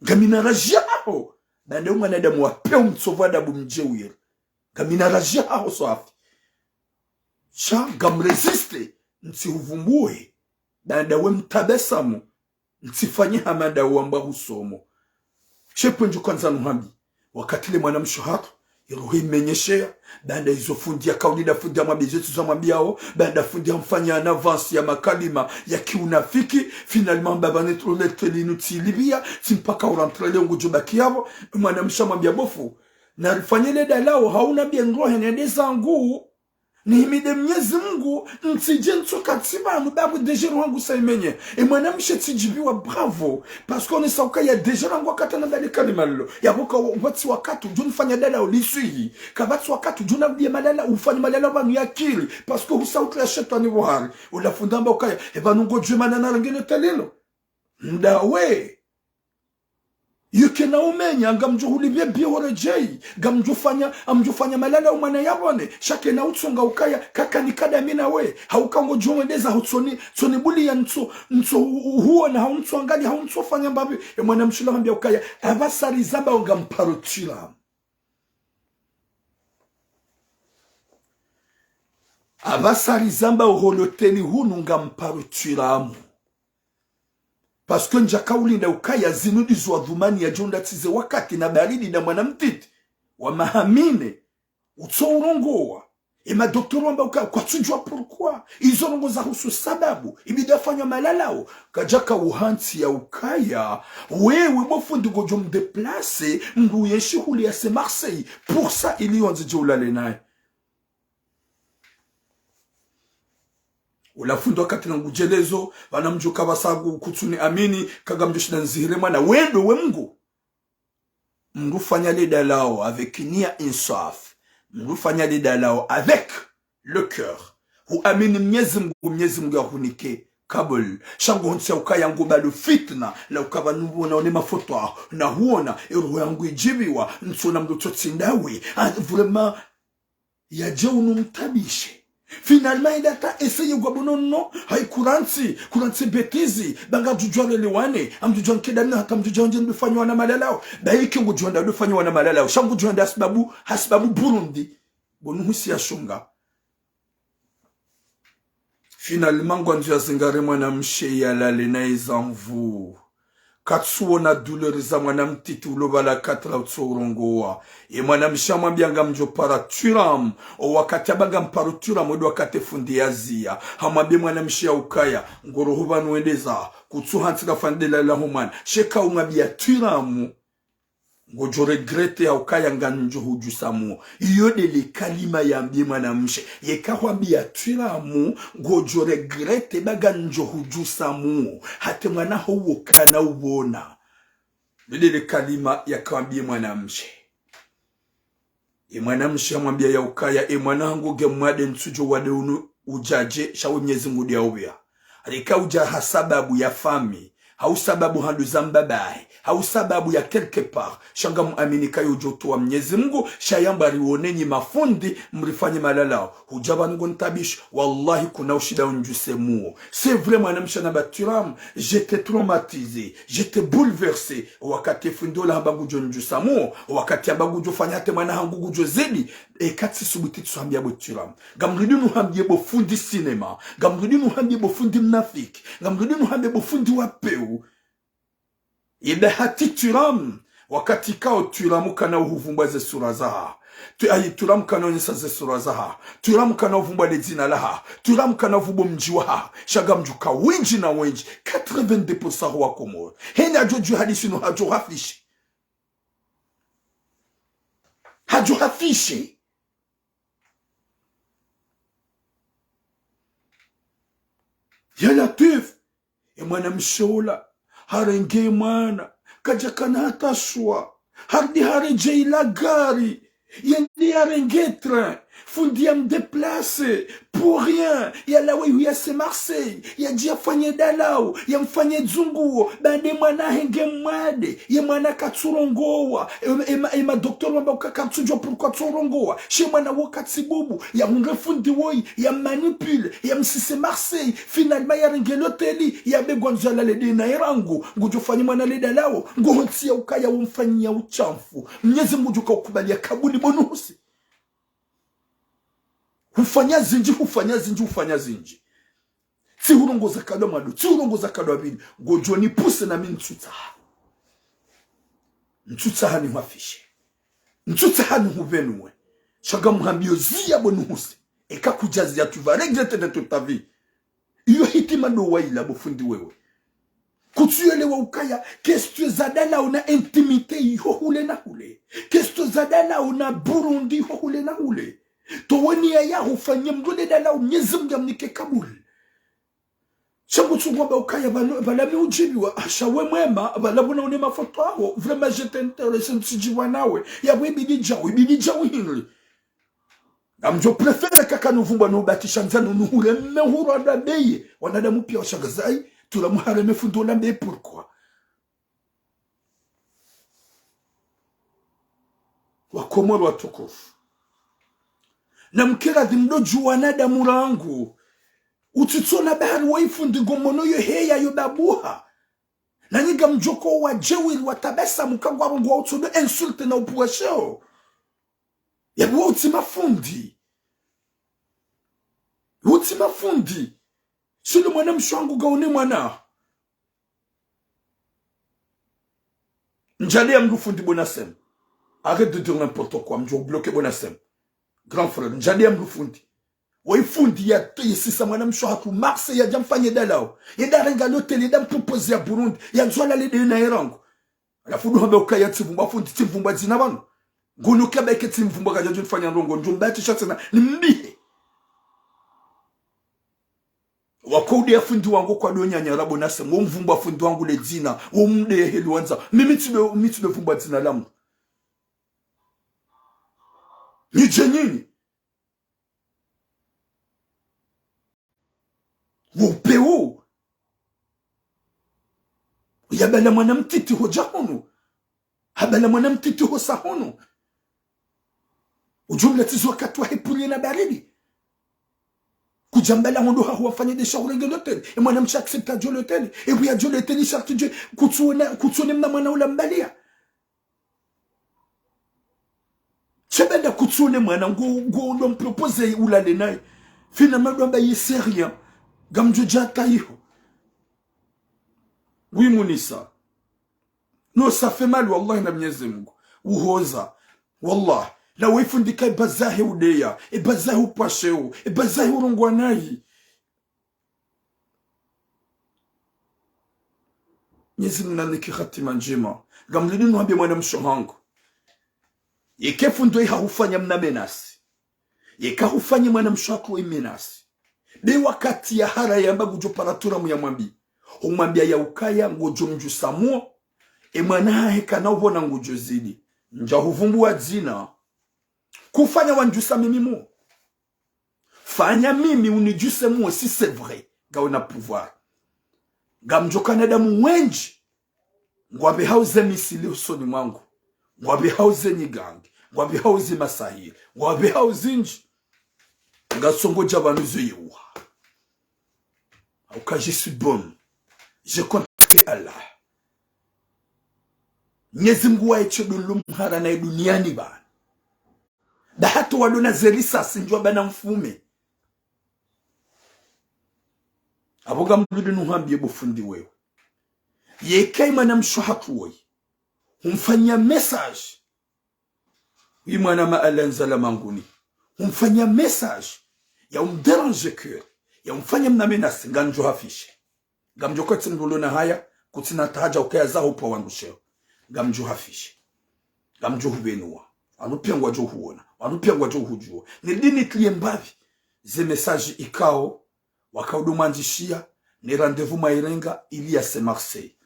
Ngamina raji yaho. Baada ye mwanadamu wa peu mtsovu adabu mdjewiri. Ngamina raji yaho swafi. Sha ngam résister, ntsi uvumbue. Baada we mtabasamu, ntsifanye hama nda wamba husomo. Shepvo ndjo kandza nuhambi. Wakati le mwanamshe hatru, iroho imenyesheya, baada izo fundi ya kauli nda fundi ya mwambi izo tsi za mwambi yaho, baada fundi ya mfanya en avance ya makalima ya kiunafiki, finalement mbaba ne trolete linu tsi libia, tsi mpaka urantre le ngudjo baki yapvo, mwanamshe hamwambia bo fundi, narifanye le dalao, hauna bien rohe nende zangu, nihimide Mnyezi Mungu, ntsidje ntsoka tsi pvanu, babu déjà roho hangu sa imenye. E mwanamshe tsidjibiwa bravo. Parce que on est sauka ya déjà rangu wakati na dali kalima lilo. Yapvo ka wa-, watsi wakati, udjo nifanya dalao liswihi. Kapvatsi wakati, udjo nambiye malala, ufanye malala pvanu ya akili. Parce que husa utria shetwani pvo hari. Ula fundi hamba ukaya, e pvanu ngodjwe mana narenge loteli lilo. Ndawe. Iyo kena umenya, ngamdjo hulipve biho redjeyi, ngamdjo fanya, ngamdjo fanya malala umwana yawone, sha kena utsonga ukaya, kaka ni kada mi nawe, hauka ngodjo wendeza hutsoni, tsoni buli ya ntso, ntso hu-, hu-, huona, hau ntso angali, hau ntso fanya mbapvi, e mwanamshe la hambia ukaya, apvasa rizamba ngamparo tsila. Apvasa rizamba oho loteli hunu ngamparo tsila amu. Parce que ndjaka ulinda ukaya zinu ndizo wadhumani yadjo nda tsize wakati na baridi na mwana mtiti wa maha mine, utso urongowa. E ma docteur wamba ukaya kwatsudjua pourquoi. Izo ndrongo za husu sababu. Ibidi afanywa malalao. Kadjaka uhantsi ya ukaya. Wewe bo fundi ngodjo mdéplacer, mndru yenshi hule ya se Marseille. Pour ça, ili yondze dje ulale naye. Ula fundi wakati na ngudjelezo, pvana mdjo kapvasa ngu kutsuni amini, kanga mdjo shinda nzihire mwana, wendo we Mungu. Mndru fanya le dalao avec nia insaf. Mndru fanya le dalao avec le cœur. Hu amini Mnyezi Mungu, Mnyezi Mungu ya hunike kabul. Sha ngo hontsi ya ukaya ngo balo fitna, la ukapva nuwona one mafoto aho, na huona, e roho yangu idjibiwa, ntsona mndru tsotsi ndawe. Ah, vraiment, yadje unu mtabishe. Finalement, enda ta essayer ngwa bono no, hayi kurantsi, kurantsi bêtise, ba ngamdjudjua lelewane, ngamdjudjua nkeda mina hata ngamdjudjua ndje ndufanya wana malalao. Ba yike ngudjua nda ndufanya wana malalao. Sha ngudjua nda hasibabu, hasibabu Burundi. Bonu husi ya shonga. Finalement, ngwandzo ya zingare mwanamshe yalale naye zamvu. Katsuona douleur za mwana mtiti ulo pvala quatre ans utso urongowa. Ye mwanamshe hamwambia ngamdjo para Thuram. O wakati hamba ngamparo Thuram, ndo wakati fundi yaziya. Hamwambia mwanamshe ya ukaya, ngoro hupvanu wendeza, kutsu hantsi kafanye dalao la humwana. Sha eka umwambia Thuram, ngodjo regretter ya ukaya ngandjo hudjusa muo. Iyo ndele kalima yambie mwanamshe. Yeka hwambia Thuram, ngodjo regretter ba ngandjo hudjusa muo. Hata mwana ho uwo kana upvona. Ndele kalima yakawambie mwanamshe. Ye mwanamshe hamwambia ya ukaya, e mwana hangu nge mwade, ntsudjuwa wade unu udjadje, sha we Mnyezi Mngu ndiya upvia. Reka udja ha sababu ya famille, hau sababu ha nduza mbabahe, hau sababu ya quelque part, sha ngamuamini kayo udjo towa Mnyezi Mngu, sha yamba riwone nyi mafundi, mrifanye malalao. Hudja pvanu ngonitabishi, wallahi kuna ushinda undjuse muo. C'est vrai, mwanamshe hamba Thuram, j'étais traumatisé, j'étais bouleversé. Wakati fundi ola hamba ngudjo ndjusa muo, wakati hamba ngudjo fanya hata mwana hangu ngudjo zidi, eka tsisubuti tsuhambia bo Thuram. Ngamrudi nuhambie bo fundi cinéma, ngamrudi nuhambie bo fundi mnafiki, ngamrudi nuhambie bo fundi wa peu. Ye bahati Thuram, wakati kao Thuram kana uhuvumbua ze sura zaha. Tu, ayi, Thuram kana onyesa ze sura zaha. Thuram kana uvumbua le dzina laha. Thuram kana uvumbua mdji waha. Sha ngamdjuka wendji na wendji, quatre-vingt-dix pour cent wa Komori. Hena hadjo dju hadisi no hadjo hafishe. Hadjo hafishe. Ya Latwif, e mwanamshe ola, harenge mwana, kadjakana hata shwa, harudi haredjei la gari, yende yarenge train, fundi yamdéplacer, pour rien, yalawe ihu yase Marseille, yadje yafanye dalao, yamfanye dzunguo, baanda ye mwana henge mwade, ye mwana katsurongowa, e, e, ma- e madocteur wamba uka katsudjuwa pourquoi tsurongowa, sha ye mwana wo katsi bubu, yahundre fundi woyi, yammanipule, yamsise Marseille, finalement yarenge loteli, yabegwa ndzo yalale de na ye rangu, ngudjo fanya mwana le dalao, ngohontsiya ukaya womfanyia ushamfu. Mnyezi Mngu ngudjo ka ukubaliya kabuli bo Nuhusi. Hufanya zindji, hufanya zindji, hufanya zindji. Tsihurongoza kadwa mwando, tsihurongoza kadwa pvili. Ngodjo nipuse nami ntsutsaha. Ntsutsaha nihwafishe. Ntsutsaha nihupvenuwe. Sha ngamhambio ziya bo Nuhusi. Eka kudjaziya, tu vas regretter de toute ta vie. Iyo hitima ndo wayila bo fundi wewe. Kutsuyelewa ukaya, question za dalao na intimité iho hule na hule. Question za dalao na Burundi iho hule na hule. Towe niya yaho ufanye mndru le dalao Mnyezi Mngu yamnike kabuli. Sha ngutsu ngwamba ukaya pvanu, pvala mi udjibiwa, asha we mwema, pvala pvuna une mafoto aho, vraiment j'étais intéressé, ntsidjibiwa nawe, ya we ibidi djawu, ibidi djawu hindri. Ngamdjo préférer kaka nuvumbwa nubatisha ndzanu nuhule mme huru anda beye. Wanadamu piya washangaza, ayi, tula muhareme fundi ola mbe pourquoi? Wakomori watukufu. Namkere dhwi mdodju wanadamu rangu. Utsitsona bahari wa ifundi ngomono yo heya yo babuha. Nanyi ngamdjoko wadjewiri watabasamu kangwarongowa utsodo insulte na upuwasheo. Yapvo utsi mafundi. Utsi mafundi. Silo mwanamshe wangu ngaone mwana. Ndjali ya mdru fundi bo Nassem. Arrête de dire n'importe quoi, mdjo bloquer bo Nassem. Grand frère, ndjali ya mdru fundi. Wa ifundi ya, yasisa mwanamshe hatru Marseille yadja mfanye dalao. Yenda renga l'hôtel, yenda mproposer ya Burundi, yandzo alale de na ye rangu. Halafu ndo hambe ukaya tsivumbwa fundi, tsivumbwa dzina pvanu. Ngono kaba ike tsivumbwa kadjadjo nifanya ndrongo, ndjo mbatisha tsena, nimbihe. Wako ude ya fundi wangu kwa do nyanya rabo nase, ngo mvumbwa fundi wangu le dzina, wo mde ya heli wandza. Mimi tsibe, mi tsibe vumbwa dzina la mdru. Nidje nyinyi. Wo upeo. Yabala mwana mtiti hodja hunu. Habala mwana mtiti hosa hunu. Udjumla tizo wakati wa hepuli na baridi. Kudja mbala hondo hahu wafanye de sha urenge l'hôtel. E mwanamshe accepta djo l'hôtel. E buya djo l'hôtel sharti dje kutsuona, kutsuone mna mwana ula mbaliya. Sha baanda kutsuone mwana ngo, ngo ndo mproposer ulale naye. Finalement ndo amba ye c'est rien. Ngamdjo dja hata iho. Oui, Munisa. Non, ça fait mal, wallahi, na Mnyezi Mungu. Uhoza. Wallahi. Na wefundika ibazahe udeya, ibazahe upwasheo, ibazahe urongwa nayi. Mnyezi Mungu nanike hatima ndjema. Ngamlidi nuhambie mwanamshe hangu. Yeka fundi hahufanya mna menace. Yeka hufanya mwanamshe waho i menace. Be wakati yahara yamba ngudjo para turamu ya mwambi. Humwambia ya ukaya ngodjo mdjusa muo. E mwana hahe kana uvona ngudjo zidi. Ndja huvumbuwa dzina. Kufanya wandjusa mimi muo. Fanya mimi unidjuse muo si c'est vrai. Ngawe na pouvoir. Ngamdjo kana damu wendji. Ngwapvehao ze misili usoni mwangu. Ngwapvehao ze nyigangi. Ngwapvehao ze masahiri. Ngwapvehao zindji. Ngasongo dja pvanu zo yewa. Hauka je suis bon. Je compte que Allah. Mnyezi Mungu waye tsi ndo nlo mhara naye duniani pvanu. Nda hata wandru na ze risasi ndjwa pvanu mfume. Apvo ngamlidi nuhambie bo fundi wewe. Yeka i mwanamshe hatru woyi. Humfanya message. Wi mwana ma alanza la manguni. Humfanya message. Ya humdéranger cœur. Ya humfanya mna menace ngamdjo hafishe. Ngamdjo kotsi mndru ulo na haya, kutsina tahaja ukaya zaho pvwa wandru sheo. Ngamdjo hafishe. Ngamdjo hupvenuwa. Wandru pia ngwadjo huona. Wandru pia ngwadjo hudjuwa. Nilidi nitiliye mbapvi. Ze message ikao. Wakao ndo mwandzishia. Ne rendez-vous mwayirenga. Ilias Marseille.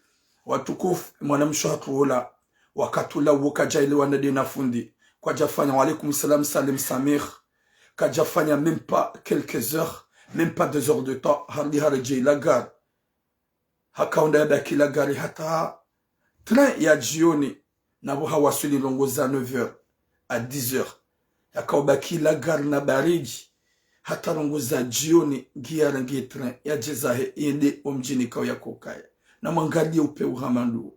Watukufu, mwanamshe hatru wola. Wakati ula uwo kadja elewana nde na fundi. Kwadja fanya, wa alaykum salam, Salim Samir. Kadja fanya même pas quelques heures, même pas deux heures de temps, harudi haredjei la gare. Hakaonda yabaki la gare hata train ya djioni, napvo hawaswili ndrongoo za neuf heures à dix heures. Yakaobaki la gare na baridi, hata ndrongoo za djioni, ngiya renge train, yadje zahe, yende omdjini kao yakokaya. Na mwangaliye upvewu hama ndo.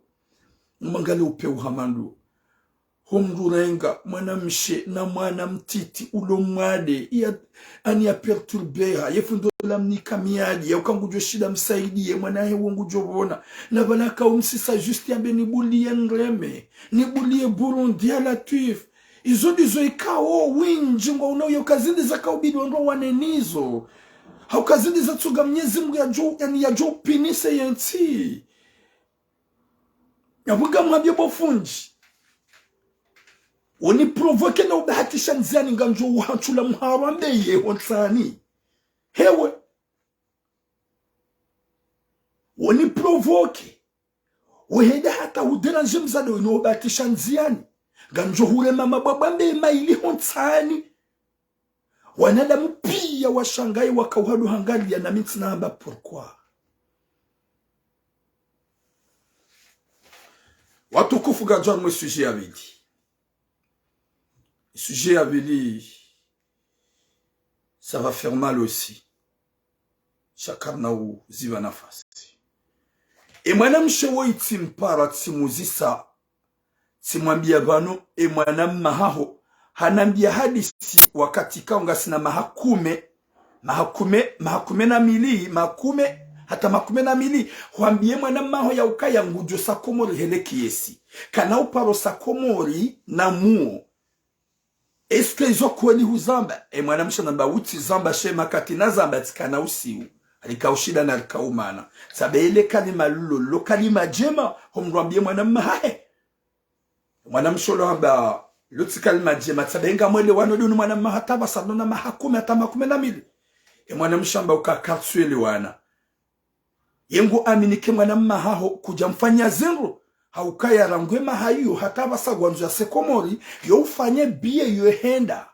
Na mwangaliye upvewu hama ndo. Ho mndru renga, mwanamshe, na mwana mtiti, ulo mwade, ya, ani ya perturbeha, ye fundi ola mnika miadi, ya uka ngudjo shinda msaidiye, mwana he wo ngudjo pvona. Na pvala ka umsisa juste yambe nibuliye nreme, nibuliye Burundi ya Latwif. Izo ndizo ikao, windji ngwa unao, ya uka zindri zakao bidi wandru wawane nizo. Hauka zindri zatsunga Mnyezi Mungu yadjo, yani yadjo upvinise yentsi. Yapvo ngamwambie bo fundi. Woni provoquer na ubahatisha ndziani ngamdjo uhantsula mharo ambeye ho ntsani. Hewe. Woni provoquer. Wehenda hata udéranger mzade woni ubahatisha ndziani. Ngamdjo hurema mabwabwa ambeye mayili ho ntsani. Wanadamu pia washangaye wakao uhadu hangaliya na mi ntsina hamba pourquoi. Watukufu ngadjo harumwa e sujet ya pvili. Sujet ya pvili, ça va faire mal aussi. Sha karina uziba nafasi. E mwanamshe woyi tsimpara tsimuzisa. Tsimwambia pvanu, e mwana mma haho, hanambia hadisi wakati kao ngasina maha kume, maha kume, maha kume na mili, maha kume, hata maha kume na mili, hwambie mwana mma haho ya ukaya ngudjo sa Komori hele kiasi. Kana uparo sa Komori na muo. Est-ce que izo kweli huzamba? E mwanamshe hanamba utsi zamba she makati nazamba tsikana usiu. Rika ushinda na rika umana. Sabe ile kalima lilo, lo kalima djema, ho mndru ambie mwana mma hahe. Mwanamshe ulo hamba, lutsi kalima djema, tsabe ngamwelewano dunu mwana mma hata pvasa nona maha kume hata maha kume na mili. E mwanamshe hamba uka katsuelewana. Ye ngu aminike mwana mma haho kudja mfanya zindru, ha ukaya rangu e maha iyo hata pvasa ngwandzo ya se Komori, yo ufanye biye yo henda.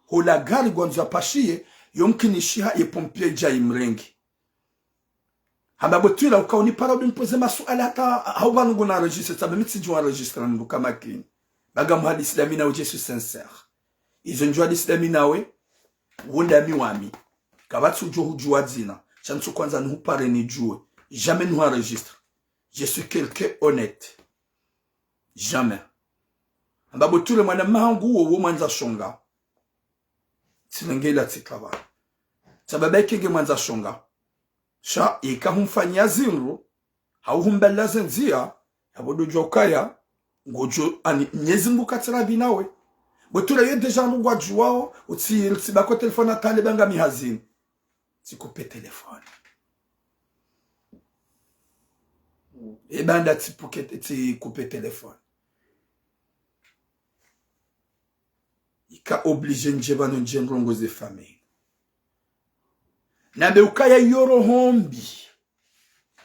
Ho la gare ngwandzo ya pashiye, yo mkinishiha ye pompier dja imrenge. Hamba bwe twila uka unipara udi nipoze masuala hata hau pvanu nguna enregistré, tsabe mi tsidjuwa enregistré mndru ka makini. Baga muhadisi dami nawe, je suis sincère. Izo ndjo hadisi dami nawe, wo ndami wami. Kapvatsi udjo hudjuwa dzina. Sha ntsu kwandza nihupare nidjuwe. Jamais nihu enregistré. Je suis quelqu'un honnête. Jamais. Hamba bwe twila mwana mma hangu wo, wo mwandza shonga. Tsilengela tsikaba. Tsabe ba ike nge mwandza shonga. Sha, ika humfanya zindru, hau humbala ze ndzia, bo ndo djuwa ukaya, ngodjo, ani, Mnyezi Mngu katsi radhi nawe. Bo tula ye déjà ndo ngwadjuwao, utsi, utsi bako téléphone hata le banga mi hazini. Tsi couper téléphone. E banda tsi puke, tsi couper téléphone. Ika obligé ndje pvanu ndje ndrongo ze famille. Na be ukaya yo roho mbi.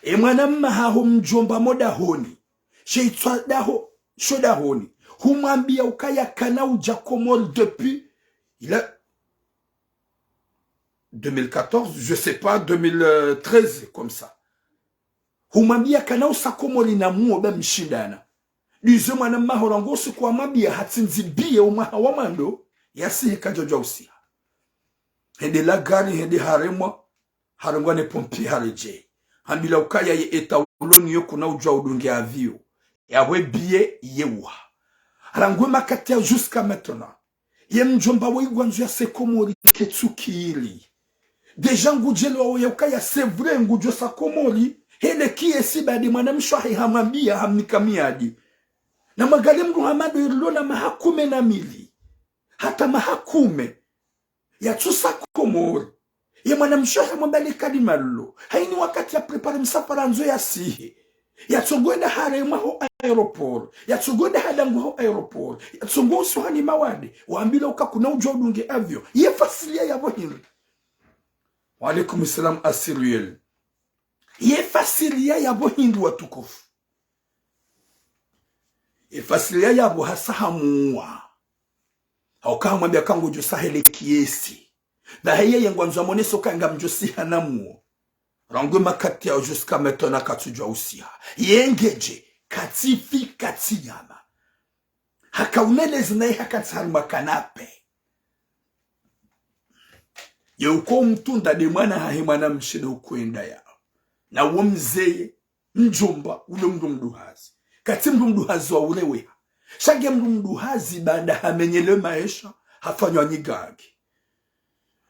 E mwana mma haho mdjomba mo dahoni. She itswa daho, sho dahoni. Humwambia ukaya kana udja Komori depuis, il a deux mille quatorze, je sais pas, deux mille treize, comme ça. Humwambia kana usa Komori na muo ba mshindana. Dize mwana mma ho rangu usiku wamwambia hatsindzi biye omwaha wa mwando, yasihe kadjadjuwa usiha. Hende la gari, hende haremwa, harengwa ne pompier haredjei. Hambila ukaya ye état ulo niyo kuna udjuwa udunge avion. Yawe biye ye uha. Rangu e makati ya jusqu'à maintenant. Ye mdjomba we igwandzo yase Komori ketsukiri. Déjà ngudjelewa oya ukaya c'est vrai ngudjo sa Komori. Hele kiesi badi mwana mshe wahe hamwambia hamnika miadi. Na mwangalie mdru hama ndo irilo na maha kume na mili. Hata maha kume. Yatsusa Komori. Ye mwana mshe wahe hamwambia le kalima lilo. Haini wakati ya préparer msafara ndzo yasihe. Yatsongo enda haremwa ho aéroport. Yatsongo enda hadangwa ho aéroport. Yatsongo usuhani mawade. Wambila uka kuna udjuwa udunge avion. Ye fasilia yapvo hindri. Wa alaikum salam Asiriel. Ye fasilia yapvo hindri watukufu. Ye fasilia yapvo hasa hamuwa. Hauka hamwambia ka ngudjo sa hele kiesi. Bahi yeye ngwandzo amonese uka ngamdjo siha na muo. Rangu e makati yao jusqu'à maintenant katsudjuwa usiha. Ye ngedje, katsifi, katsinyama. Haka unelezi naye hakantsi harumwa canapé. Ye uko umtunda de mwana hahe mwana mshe de ukwenda yao. Na uwo mzeye, mdjomba, ulo mdru mduhazi. Katsi mdru mduhazi wa uleweha. Sha nge mdru mduhazi baanda hamenyele maesha, hafanywa nyigangi.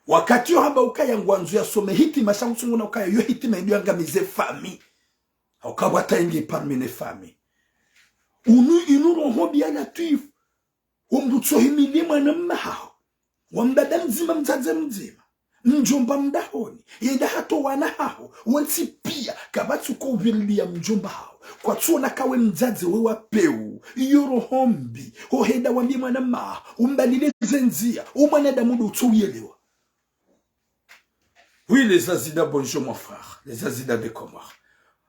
Wakati yo hamba ukaya ngwandzo yasome hitima, sha ngutsungu na ukaya yo hitima ndo yangamize famille. Hauka pvwatsa ingi parmi ne famille. Unu inu roho mbi ya Latwifu. Omdru tsohimili mwana mma haho. Wa mbaba mdzima, mdzadze mdzima. Mdjomba mdahoni. Yenda hata owana haho. Wontsi pia. Kapvatsi uko uvirilia mdjomba haho. Kwatsuona kawe mdzadze we wa peu. Iyo roho mbi. Hohenda wambie mwana mma haho. Umbalile ze ndzia. O mwanadamu ndo utso uyelewa. Oui, les Azida, bonjour mon frère. Les Azida de Comores.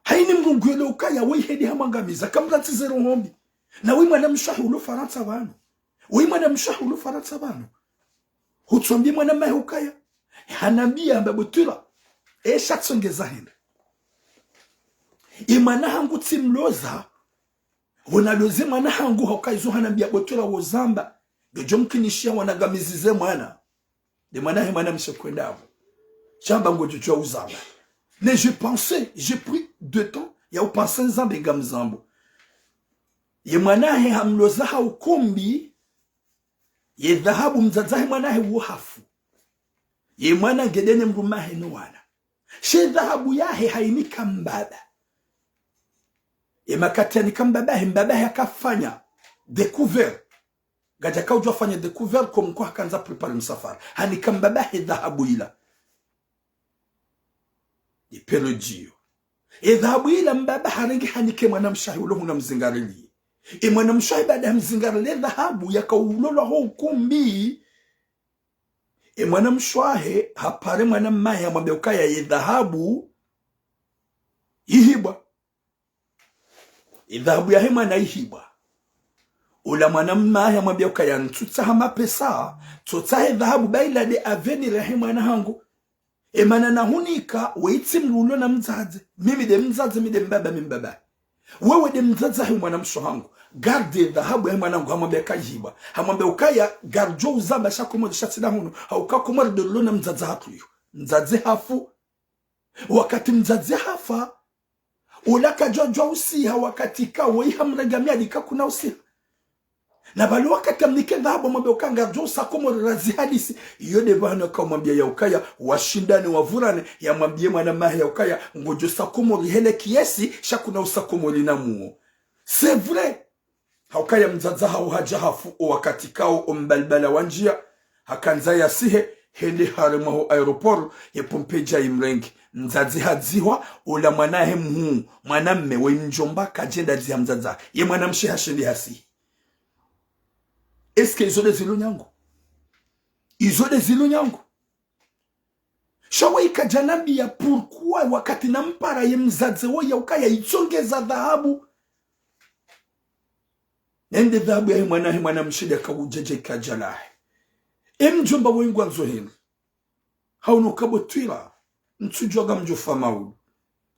Haini mdru ngwelewo ukaya, we hende hamwangamiza, kamratsi ze roho mbi. Na we mwana mshe wahe ulo Farantsa pvanu. We mwana mshe wahe ulo Farantsa pvanu. Hutsuambie mwana mma hahe ukaya. Hanambia hamba bo tula. Esha tsongeza hende. E mwana hangu tsimloza. Wona loze mwana hangu hauka izo hanambia bo tula wo zamba. Ngedjo mkinishiya wanangamizize mwana. De mwana hahe mwana mshe kwenda apvo. Shamba ngodjo djuwa uzamba. Mais je pensais, j'ai pris de temps ya upenser nzambe ngamzambo. Ye mwana hahe hamloza ha ukumbi. Ye dhahabu mdzadze hahe mwana hahe uwo hafu. Ye mwana ngede ne mdrume hahe no wana. She dhahabu yahe hayinika mbaba. Ye makati yanika mbaba hahe, mbaba hahe hakafanya découvert. Ngadjaka udjuwa fanya découvert comme quoi hakandza préparer msafara. Hanika mbaba hahe dhahabu ila. Ipelo djiyo. Ye dhahabu ila mbaba harenge hanike mwana mshe wahe ulo hunu amzingariliye. Ye mwana mshe wahe baada hamzingarilia ye dhahabu yaka ulolwa ho ukumbi. Ye mwana mshe wahe hapare mwana mma hahe hamwambia ukaya ye dhahabu yihibwa. Ye dhahabu yahe mwana yihibwa. Ula mwana mma hahe hamwambia ukaya ntsutsaha mapesa, tsotsaha ye dhahabu ba ila de avenir yahe mwana hangu. Ye mana nahunika, we itsi mdru ulo na mdzadze. Mimi de mdzadze, mi de mbaba, mi mbaba. Wewe de mdzadze hahe mwana mshe hangu. Garde ye dhahabu yahe mwana hangu, hamwambia kayihibwa. Hamwambia ukaya, gardjo uzamba sha Komori sha tsi da hunu. Hauka Komori de ulo na mdzadze hatru yo. Mdzadze hafu. Wakati mdzadze hafa, ula kadjadjuwa usiha wakati ka woyi hamrega miadi kakuna usiha. Na pvale wakati hamnike dhahabu hamwambia uka ngardjo usa Komori razi hadisi. Iyo de pvanu yaka umwambia ya ukaya, washindane wavurane, yamwambie mwana mma hahe ya ukaya, ngodjo usa Komori hele kiesi, sha kuna usa Komori na muo. C'est vrai. Haukaya mdzadze haho hadja hafu o wakati kao o mbalibala wandjia, hakandza yasihe, hende haremwa ho aéroport, ye pompe idja imrenge. Mdzadze hadzihwa, ola mwana hahe mhuu, mwana mme, we mdjomba, kadjenda dziha mdzadze. Ye mwana mshe hashindi hasihi. Est-ce que izo nde zilo nyangu? Izo nde zilo nyangu? Sha waye kadjanambia pourquoi wakati nampara ye mdzadze woyi haukaya itsongeza dhahabu. Nende dhahabu yahe mwana, he mwana mshe nde akaudjadja ikadja lahe. E mdjomba woyi ngwandzo hindri? Hauno kabo twila. Ntsudjua ngamdjofa maudu.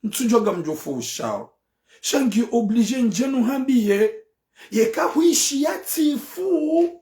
Ntsudjua ngamdjofa ushao. Sha ngi obligé ndjenu hambiye. Yeka huishi ya tsifu.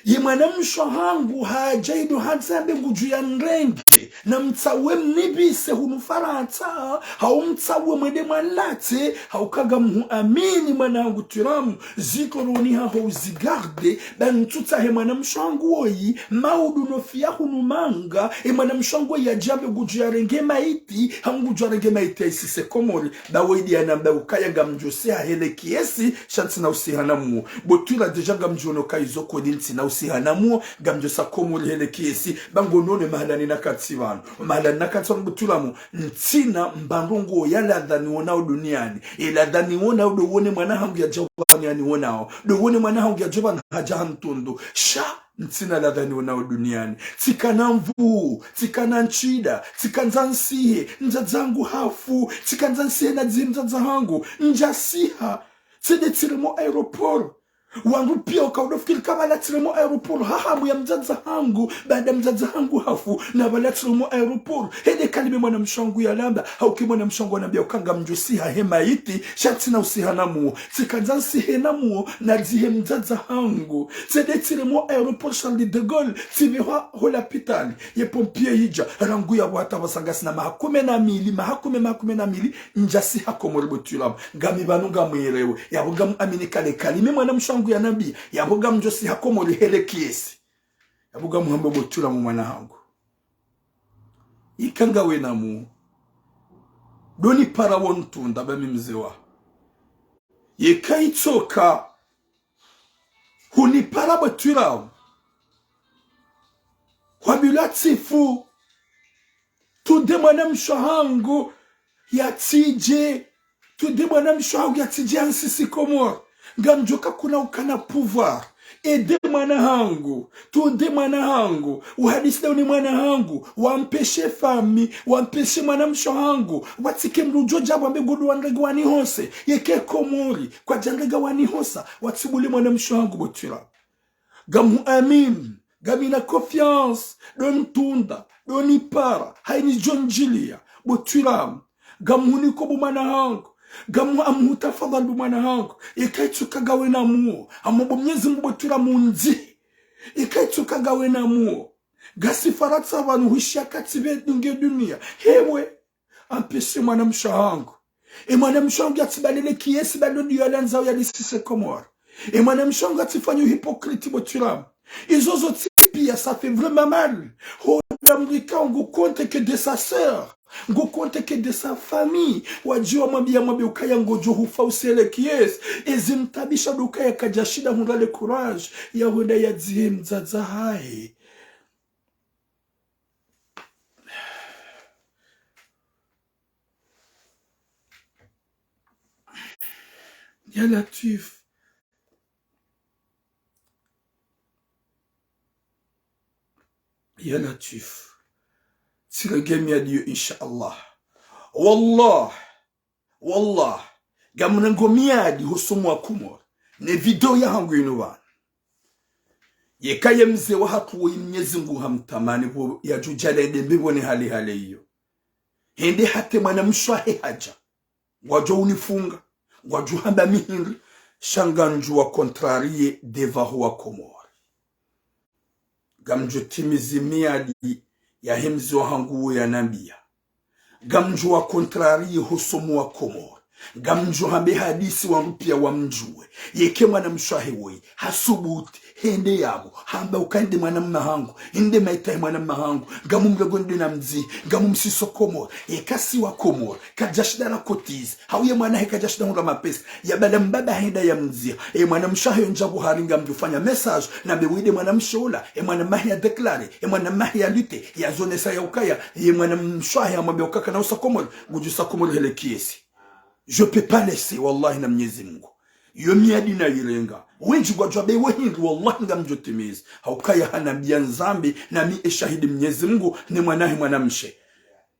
Ye mwana mshe hangu hadja ido handza yambe ngudjo ya nrenge, na mtsawe mnipvise hunu Farantsa, hau mtsawe mwende mwanlatse, hauka ngamhuamini mwana hangu Twiramu, zikoroni haho uzigarde, ba ntsutsahe mwana mshe hangu woyi, maudu no fiya hunu manga, e mwana mshe hangu woyi yadje yambe ngudjo ya renge maiti, hau ngudjo ya renge maiti ya isise Komori, ba woyi nde yanambia ukaya ngamdjo siha hele kiesi, sha ntsina usiha na muo. Bo Twila déjà ngamdjono ka izo kweli ntsina usiha na muo, ngamdjo sa Komori hele kiesi, ba ngo none mahala ninakantsi pvanu. Mahala ninakantsi pvanu bo Twila mu, ntsina mbandrongo ya ladha nionao duniani. E ladha nionao ndo wone mwana hangu yadja pvanu yanionao. Ndo wone mwana hangu yadja pvanu hadja hantrunda. Sha, ntsina ladha nionao duniani. Tsikana nvuu, tsikana ntsida, tsikandza nsihe, mdzadze hangu hafu, tsikandza nsihe nadzihe mdzadze hangu, ndjasiha. Tsende tsiremwa aéroport. Wandru piya uka udofikiri ka pvala tsiremwa aéroport, ha hamu ya mdzadze hangu, baada mdzadze hangu hafu, na pvala tsiremwa aéroport. Hende kalime mwana mshe hangu yalamba, hauka mwana mshe hangu yanambia uka ngamdjo siha he maiti, sha ntsina usiha na muo. Tsikandza nsihe na muo, nadzihe mdzadze hangu. Tsende tsiremwa aéroport Charles de Gaulle, tsipvehwa ho lapitali. Ye pompier yidja, rangu yapvo hata pvasa ngasina maha kume na mili, maha kume, maha kume na mili, ndjasiha Komori bo Twila mu. Ngami pvanu ngamwirewe, yapvo ngamwamini kale kalime mwana mshe hangu yanambia, yapvo ngamdjo siha Komori hele kiesi. Yapvo ngamhamba bo Twila mu mwana hangu. Yeka ngawe na muo. Ndo nipara wo ntrunda ba mi mze waho. Yeka itsoka. Hunipara bo Twila mu. Hwambilwa tsifu. Tunde mwana mshe hangu yatsidje. Tunde mwana mshe hangu yatsidje yansisi Komori. Ngamdjo ka kuna ukana pouvoir. Ede mwana hangu. Tunde mwana hangu. Uhadisi dauni mwana hangu. Wampveshe fami. Wampveshe mwana mshe hangu. Watsike mdru udjo dja wambe ngudo wanrenge wanihose. Yeke Komori. Kwadjanrenge wanihosa. Watsibule mwana mshe hangu bo Twila. Ngamhuamini, ngamina confiance, ndo ntrunda, ndo nipara, hayini djo ndjilia, bo Twila mu. Ngamhuniko bo mwana hangu, ngamhu-, ngamhutafadhali bo mwana hangu, yeka itsoka ngawe na muo, hama bo Mnyezi Mungu bo Twila mu ndzi, yeka itsoka ngawe na muo. Ngasi Farantsa pvanu huishia katsi pve dunge dunia, hewe. Ampveshe mwana mshe hangu. E mwana mshe hangu yatsibalele kiesi ba ndo ndiyo yalandzao yalisise Komori. E mwana mshe hangu yatsifanye hypocrite bo Twila mu. Izo zontsi piya, ça fait vraiment mal. Ho damrika ngu compte que de sa sœur. Ngu compte que de sa famille. Wadjiwa mwambiya mwambiya ukaya ngodjo hufa usele kiesi. Ezi mtabisha ndo ukaya kadjashinda hundra le courage ya hwenda yadzihe mdzadze hahe. Ya Latwif. Ya Latwif. Tsirenge miadi yo, insha Allah. Wallah. Wallah, ngamnango miadi ho somo wa Komori, ne video yahangu inu pvanu. Yeka ye mze wahatru woyi Mnyezi Mungu hamtamani pvo yadjo djale ndembe pvone hale hale iyo. Hende hata mwana mshe wahe hadja. Ngwadjo unifunga. Ngwadjo hamba mi hindri. Sha ngamdjo wa contrarier devant ho wa Komori. Ngamdjo timizi miadi yahe mze wahangu wo yanambiya. Ngamdjo wa contrarier ho somo wa Komori. Ngamdjo hambe hadisi wandru piya wamdjuwe. Yeka mwanamshe wahe woyi hasubuti hende yabo, hamba uka inde mwana mma hangu, inde maiti yahe mwana mma hangu, ngamumrego nde namdzihi, ngamumsiso Komori. Yeka si wa Komori, kadjashinda racotiser, hau ye mwana hahe kadjashinda hundra mapesa, yabala mbaba hende yamdziha, ye mwanamshe wahe yo ndjapvo hari ngamdjofanya message, nambe wende mwanamshe ola, ye mwana mma hahe yadéclarer, ye mwana mma hahe yalutter, yazonesa ya ukaya, ye mwanamshe wahe hamwambia uka kana usa Komori, ngudjo usa Komori hele kiasi. Je peux pas laisser, wallahi na Mnyezi Mungu. Yo miadi nayirenga. Wendji ngwadjo wambe we hindri, wallahi ngamdjotimiza. Haukaya hanambia Nzambi, nami ye shahidi Mnyezi Mungu, ne mwana hahe mwanamshe.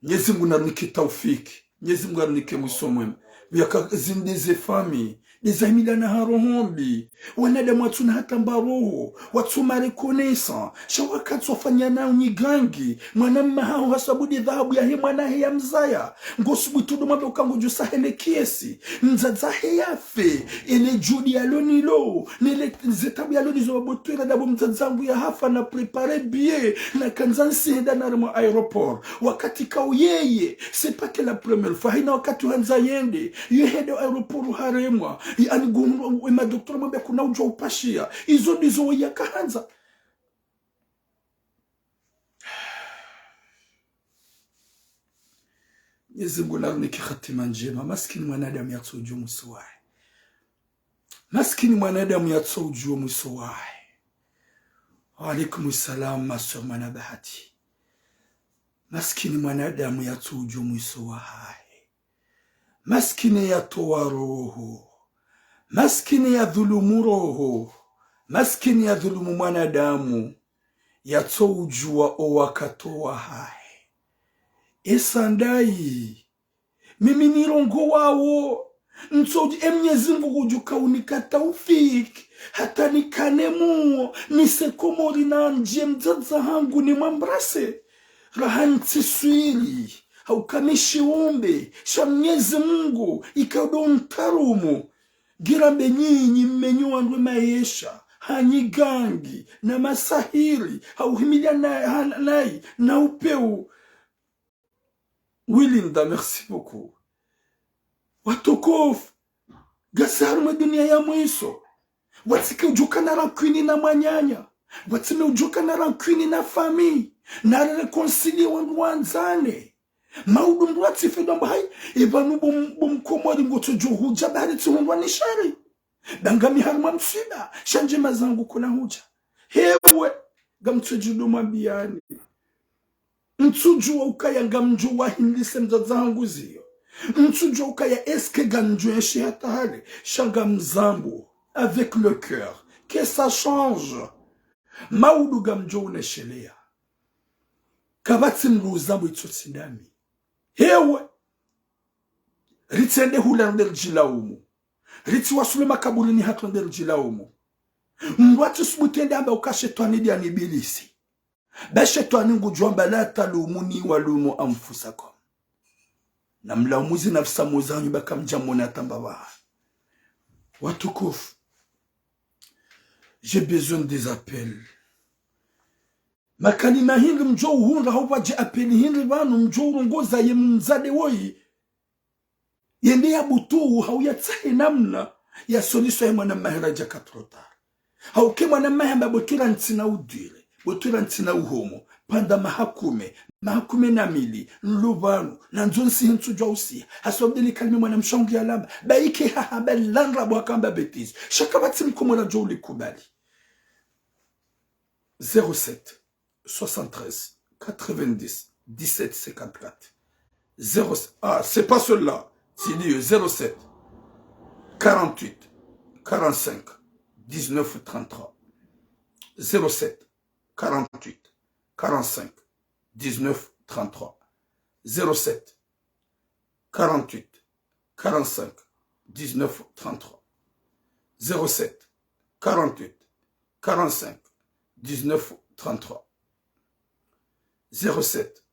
Mnyezi Mungu narunike taufiki. Mnyezi Mungu narunike mwiso mwema. Yaka zinde ze famille, ndeza himiliana ha roho mbi. Wanadamu watsuna hata mba roho, watsuma reconnaissant, sha wakati wafanya na unyigangi, mwana mma haho hasabu nde dhahabu yahe mwana hahe yamzaya. Ngosubutu ndo mwambe uka ngudjo usa hele kiasi, mdzadze hahe yafe, ele djudi yalo nalo, nele zetabu yalo nazo, baba Botwera, ndapvo mdzadze hangu yahafa, na préparer billet, na kandza ntsi hende naremwa aéroport. Wakati kao yeye, c'est pas que la première fois, hayina wakati handza yende, ye hende aéroport haremwa, yaani ngunu, ye madocteur wamwambia kuna udjua upashia. Izo ndizo waye yakahandza. Mnyezi Mungu narunike hatima ndjema. Maskini mwanadamu yatso udjua mwiso wahe. Maskini mwanadamu yatso udjua mwiso wahe. Wa alaikum salam, ma sœur Mwana Bahati. Maskini mwanadamu yatso udjua mwiso wahahe. Maskini yatowa roho. Maskini yadhulumu roho. Maskini yadhulumu mwanadamu. Yatso udjua owakati wahahe. Esa ndayi. Mimi nirongowawo. Ntso udji, e Mnyezi Mungu ngudjo uka unika taufiki. Hata nikane muo, nise Komori nandje mdzadze hangu nimwembrasse. Raha ntsi swili, hauka mi shiumbe sha Mnyezi Mungu, ikao ndo ntarumu. Ngirambe nyinyi mmenyi wandru maesha, ha nyigangi, na masahiri, hauhimilia na, ha, nayi, na upeu. Oui, Linda, merci beaucoup. Watukufu, ngasi harumwa dunia ya mwiso. Watsike udjo uka na rancune na mwananya. Watsime udjo uka na rancune na famille. Na réconcilier wandru wandzane. Maudu mndru watsife ndo amba hayi, epvanu bo m-, bo Mkomori ngotso djo hudja bahari tsihundrwa ni shari. Ba ngami harumwa msiba, sha ndjema zangu kuna hudja. Hewe, ngamtso djudo mwambiani. Ntsudjua ukaya ngamdjo wahindrise mdzadze hangu ziyo. Ntsudjua ukaya est-ce que ngamdjo enshi hata hale, sha ngamzambo, avec le cœur, que ça change. Maudu ngamdjo uneshelea. Kapvatsi mndru uzambo itso tsi ndami. Hewe, ritsende hula rende ridjilaumu. Ritsiwaswili makaburini hatru rende ridjilaumu. Mndru atsisubutu ende amba uka shetwani ndiye ni ibilisi. Ba shetwani ngudjo amba la talumuni walumu anfusakum. Namlaumu zinafsi zanyu ba kamdjamona tamba ba. Watukufu. J'ai besoin des appels. Makalima hindri mdjo uhundra hau pvwadje appel hindri pvanu mdjo urongoza ye mdzadze woyi. Yende yabutu hau yatsahe namna ya solution ya mwana mma hahe radja ka trop tard. Hauke mwana mma hahe amba Botwera ntsina udhwiri, Botwera ntsina uhomo, pvanda maha kume, maha kume na mili, nlo pvanu, nandzo ntsihe ntsudjua usiha, hasababu ndele kalima mwanamshe hangu yalamba, ba ike hahamba landra bo hakamba bêtise, sha kapvatsi Mkomori adjo ulikubali. Zéro sept, soixante-treize, quatre-vingt-dix, dix-sept, cinquante-quatre. Zéro, ah, c'est pas celui-là. C'est lui, zéro sept, quarante-huit, quarante-cinq, dix-neuf, trente-trois. Zéro sept, quarante-huit, quarante-cinq, dix-neuf, trente-trois. Zéro sept, quarante-huit, quarante-cinq, dix-neuf, trente-trois. Zéro sept, quarante-huit, quarante-cinq, dix-neuf, trente-trois. Zéro sept,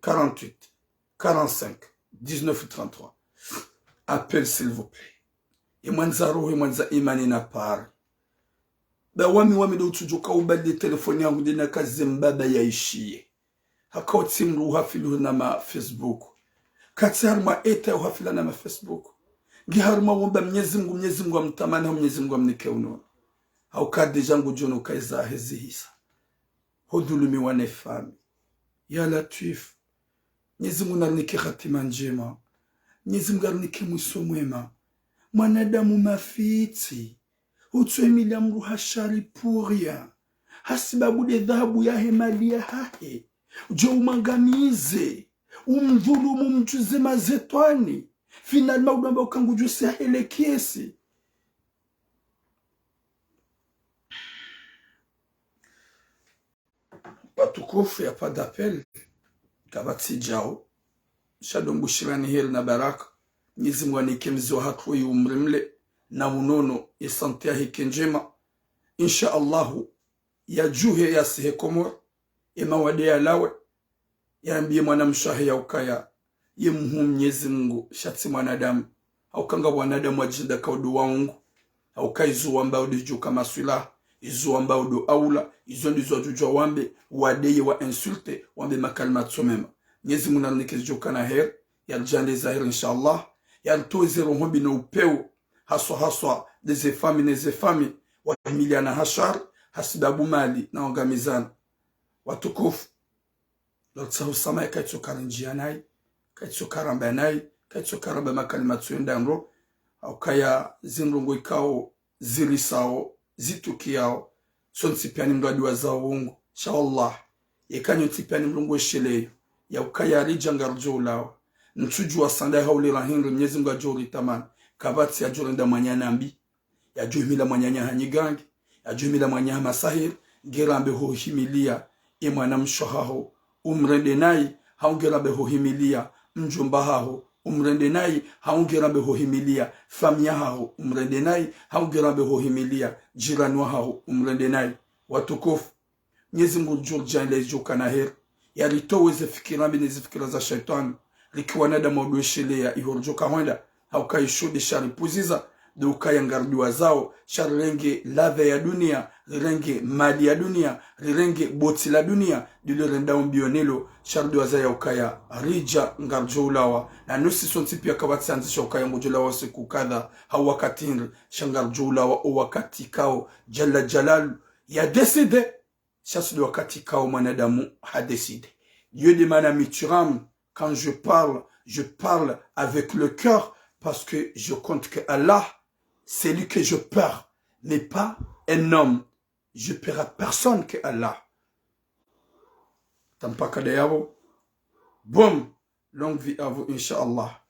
quarante-huit, quarante-cinq, dix-neuf, trente-trois. Appel, s'il vous plaît. Ye mwandza roho, ye mwandza imani na pare. Ba wami, wami ndo utsudjo uka ubali telefoni yangu ndena kaze mbaba yaishiye. Haka utsi mndru uhafili na ma Facebook. Katsi harumwa état ya uhafila na ma Facebook. Nge harumwa womba Mnyezi Mngu, Mnyezi Mngu amtamani, Mnyezi Mngu amnike unono. Hauka déjà ngudjono ukaya zahezi hisa. Hudhulumiwa ne fami. Ya Latwif. Mnyezi Mngu narinike hatima ndjema. Mnyezi Mngu arinike mwiso mwema. Mwanadamu mafitsi. Utsohimilia mdru ha shari pour rien. Hasibabu nde dhahabu yahe, mali yahahe. Udje umwangamize. Umdhulumu, umdjuze mazetwani. Finalement udwamba uka ngudjo usiya hele kiasi. Watukufu, ya pas d'appel. Kapvatsi djao. Sha ndo mbushirani heri na baraka. Mnyezi Mngu anike mze wahatru ye umri mle, na unono, ye santé yahike ndjema. Insha Allahu, yadjuhe yasihe Komori, ye mawade yalawe, yambiye mwanamshe wahe ya ukaya, ye mhuu Mnyezi Mngu, sha tsi mwanadamu. Hauka nga wanadamu wadjinda kaudu waungu. Hauka izo wambao ndo djuka maswilaha, izo wambao ndo aula, izo ndizo wadjudjuwa wambe, wadeye wa insulte, wambe makalima tso mema. Mnyezi Mngu narinike zidjoka na heri, yaridjaanlie za heri insha Allah, yaritowe ze roho mbi no upeo, haswa haswa nde ze fami ne ze fami, wahimiliana ha shari, hasibabu mali na wangamizana. Watukufu, lotsaho usamaha, kaitso karindjia nayi, kaitso karamba nayi, kaitso karamba makalima tso yenda ndro, haukaya zindrongo ikao, zirisao, zitukiyao, sontsi pia ni mdru adiwazao wongo. Sha wallah, yeka nyontsi pia ni mdru ngwesheleyo, ya ukaya ridja ngaridjo ulawa. Ntsudjuwa sanda haulira hindri, Mnyezi Mngu adjo uritamani. Kapvatsi yadjo renda mwananya mbi, yadjo himila mwananya hanyigangi, yadjo himila mwananya ha masahiri, ngerambe hohimilia ye mwanamshe wahaho, umrende nayi, hau ngerambe hohimilia mdjomba haho, umrende nayi, hau ngerambe hohimilia famiyi yahaho, umrende nayi, hau ngerambe hohimilia jirani wahaho, umrende nayi. Watukufu, Mnyezi Mngu ngudjo ridjaanlie zidjoka na heri, yaritowe ze fikira mbi ne ze fikira za shetwani, rike wanadamu wadwesheleya iho ridjoka hwenda, hauka isho nde sharipuziza, ndo ukaya ngaridiwazao, sha rirenge ladha ya dunia, rirenge mali ya dunia, rirenge botsi la dunia, ndilo rendao mbio nalo, sha ridiwaza ya ukaya ridja ngaridjo ulawa, na nusi sontsi pia kapvatsi andzisha ukaya ngudjo ulawa siku kadha, hau wakati hindri, sha ngaridjo ulawa o wakati kao, Jalla Jalalu, ya décidé, sha tsi ndo wakati kao mwanadamu ha décidé. Iyo nde maana mi tsiramba, quand je parle, je parle avec le cœur, parce que je compte que Allah, c'est lui que je peur, mais pas un homme. Je peur à personne que Allah. Tampaka ndayapvo. Bon, longue vie à vous, insha Allah.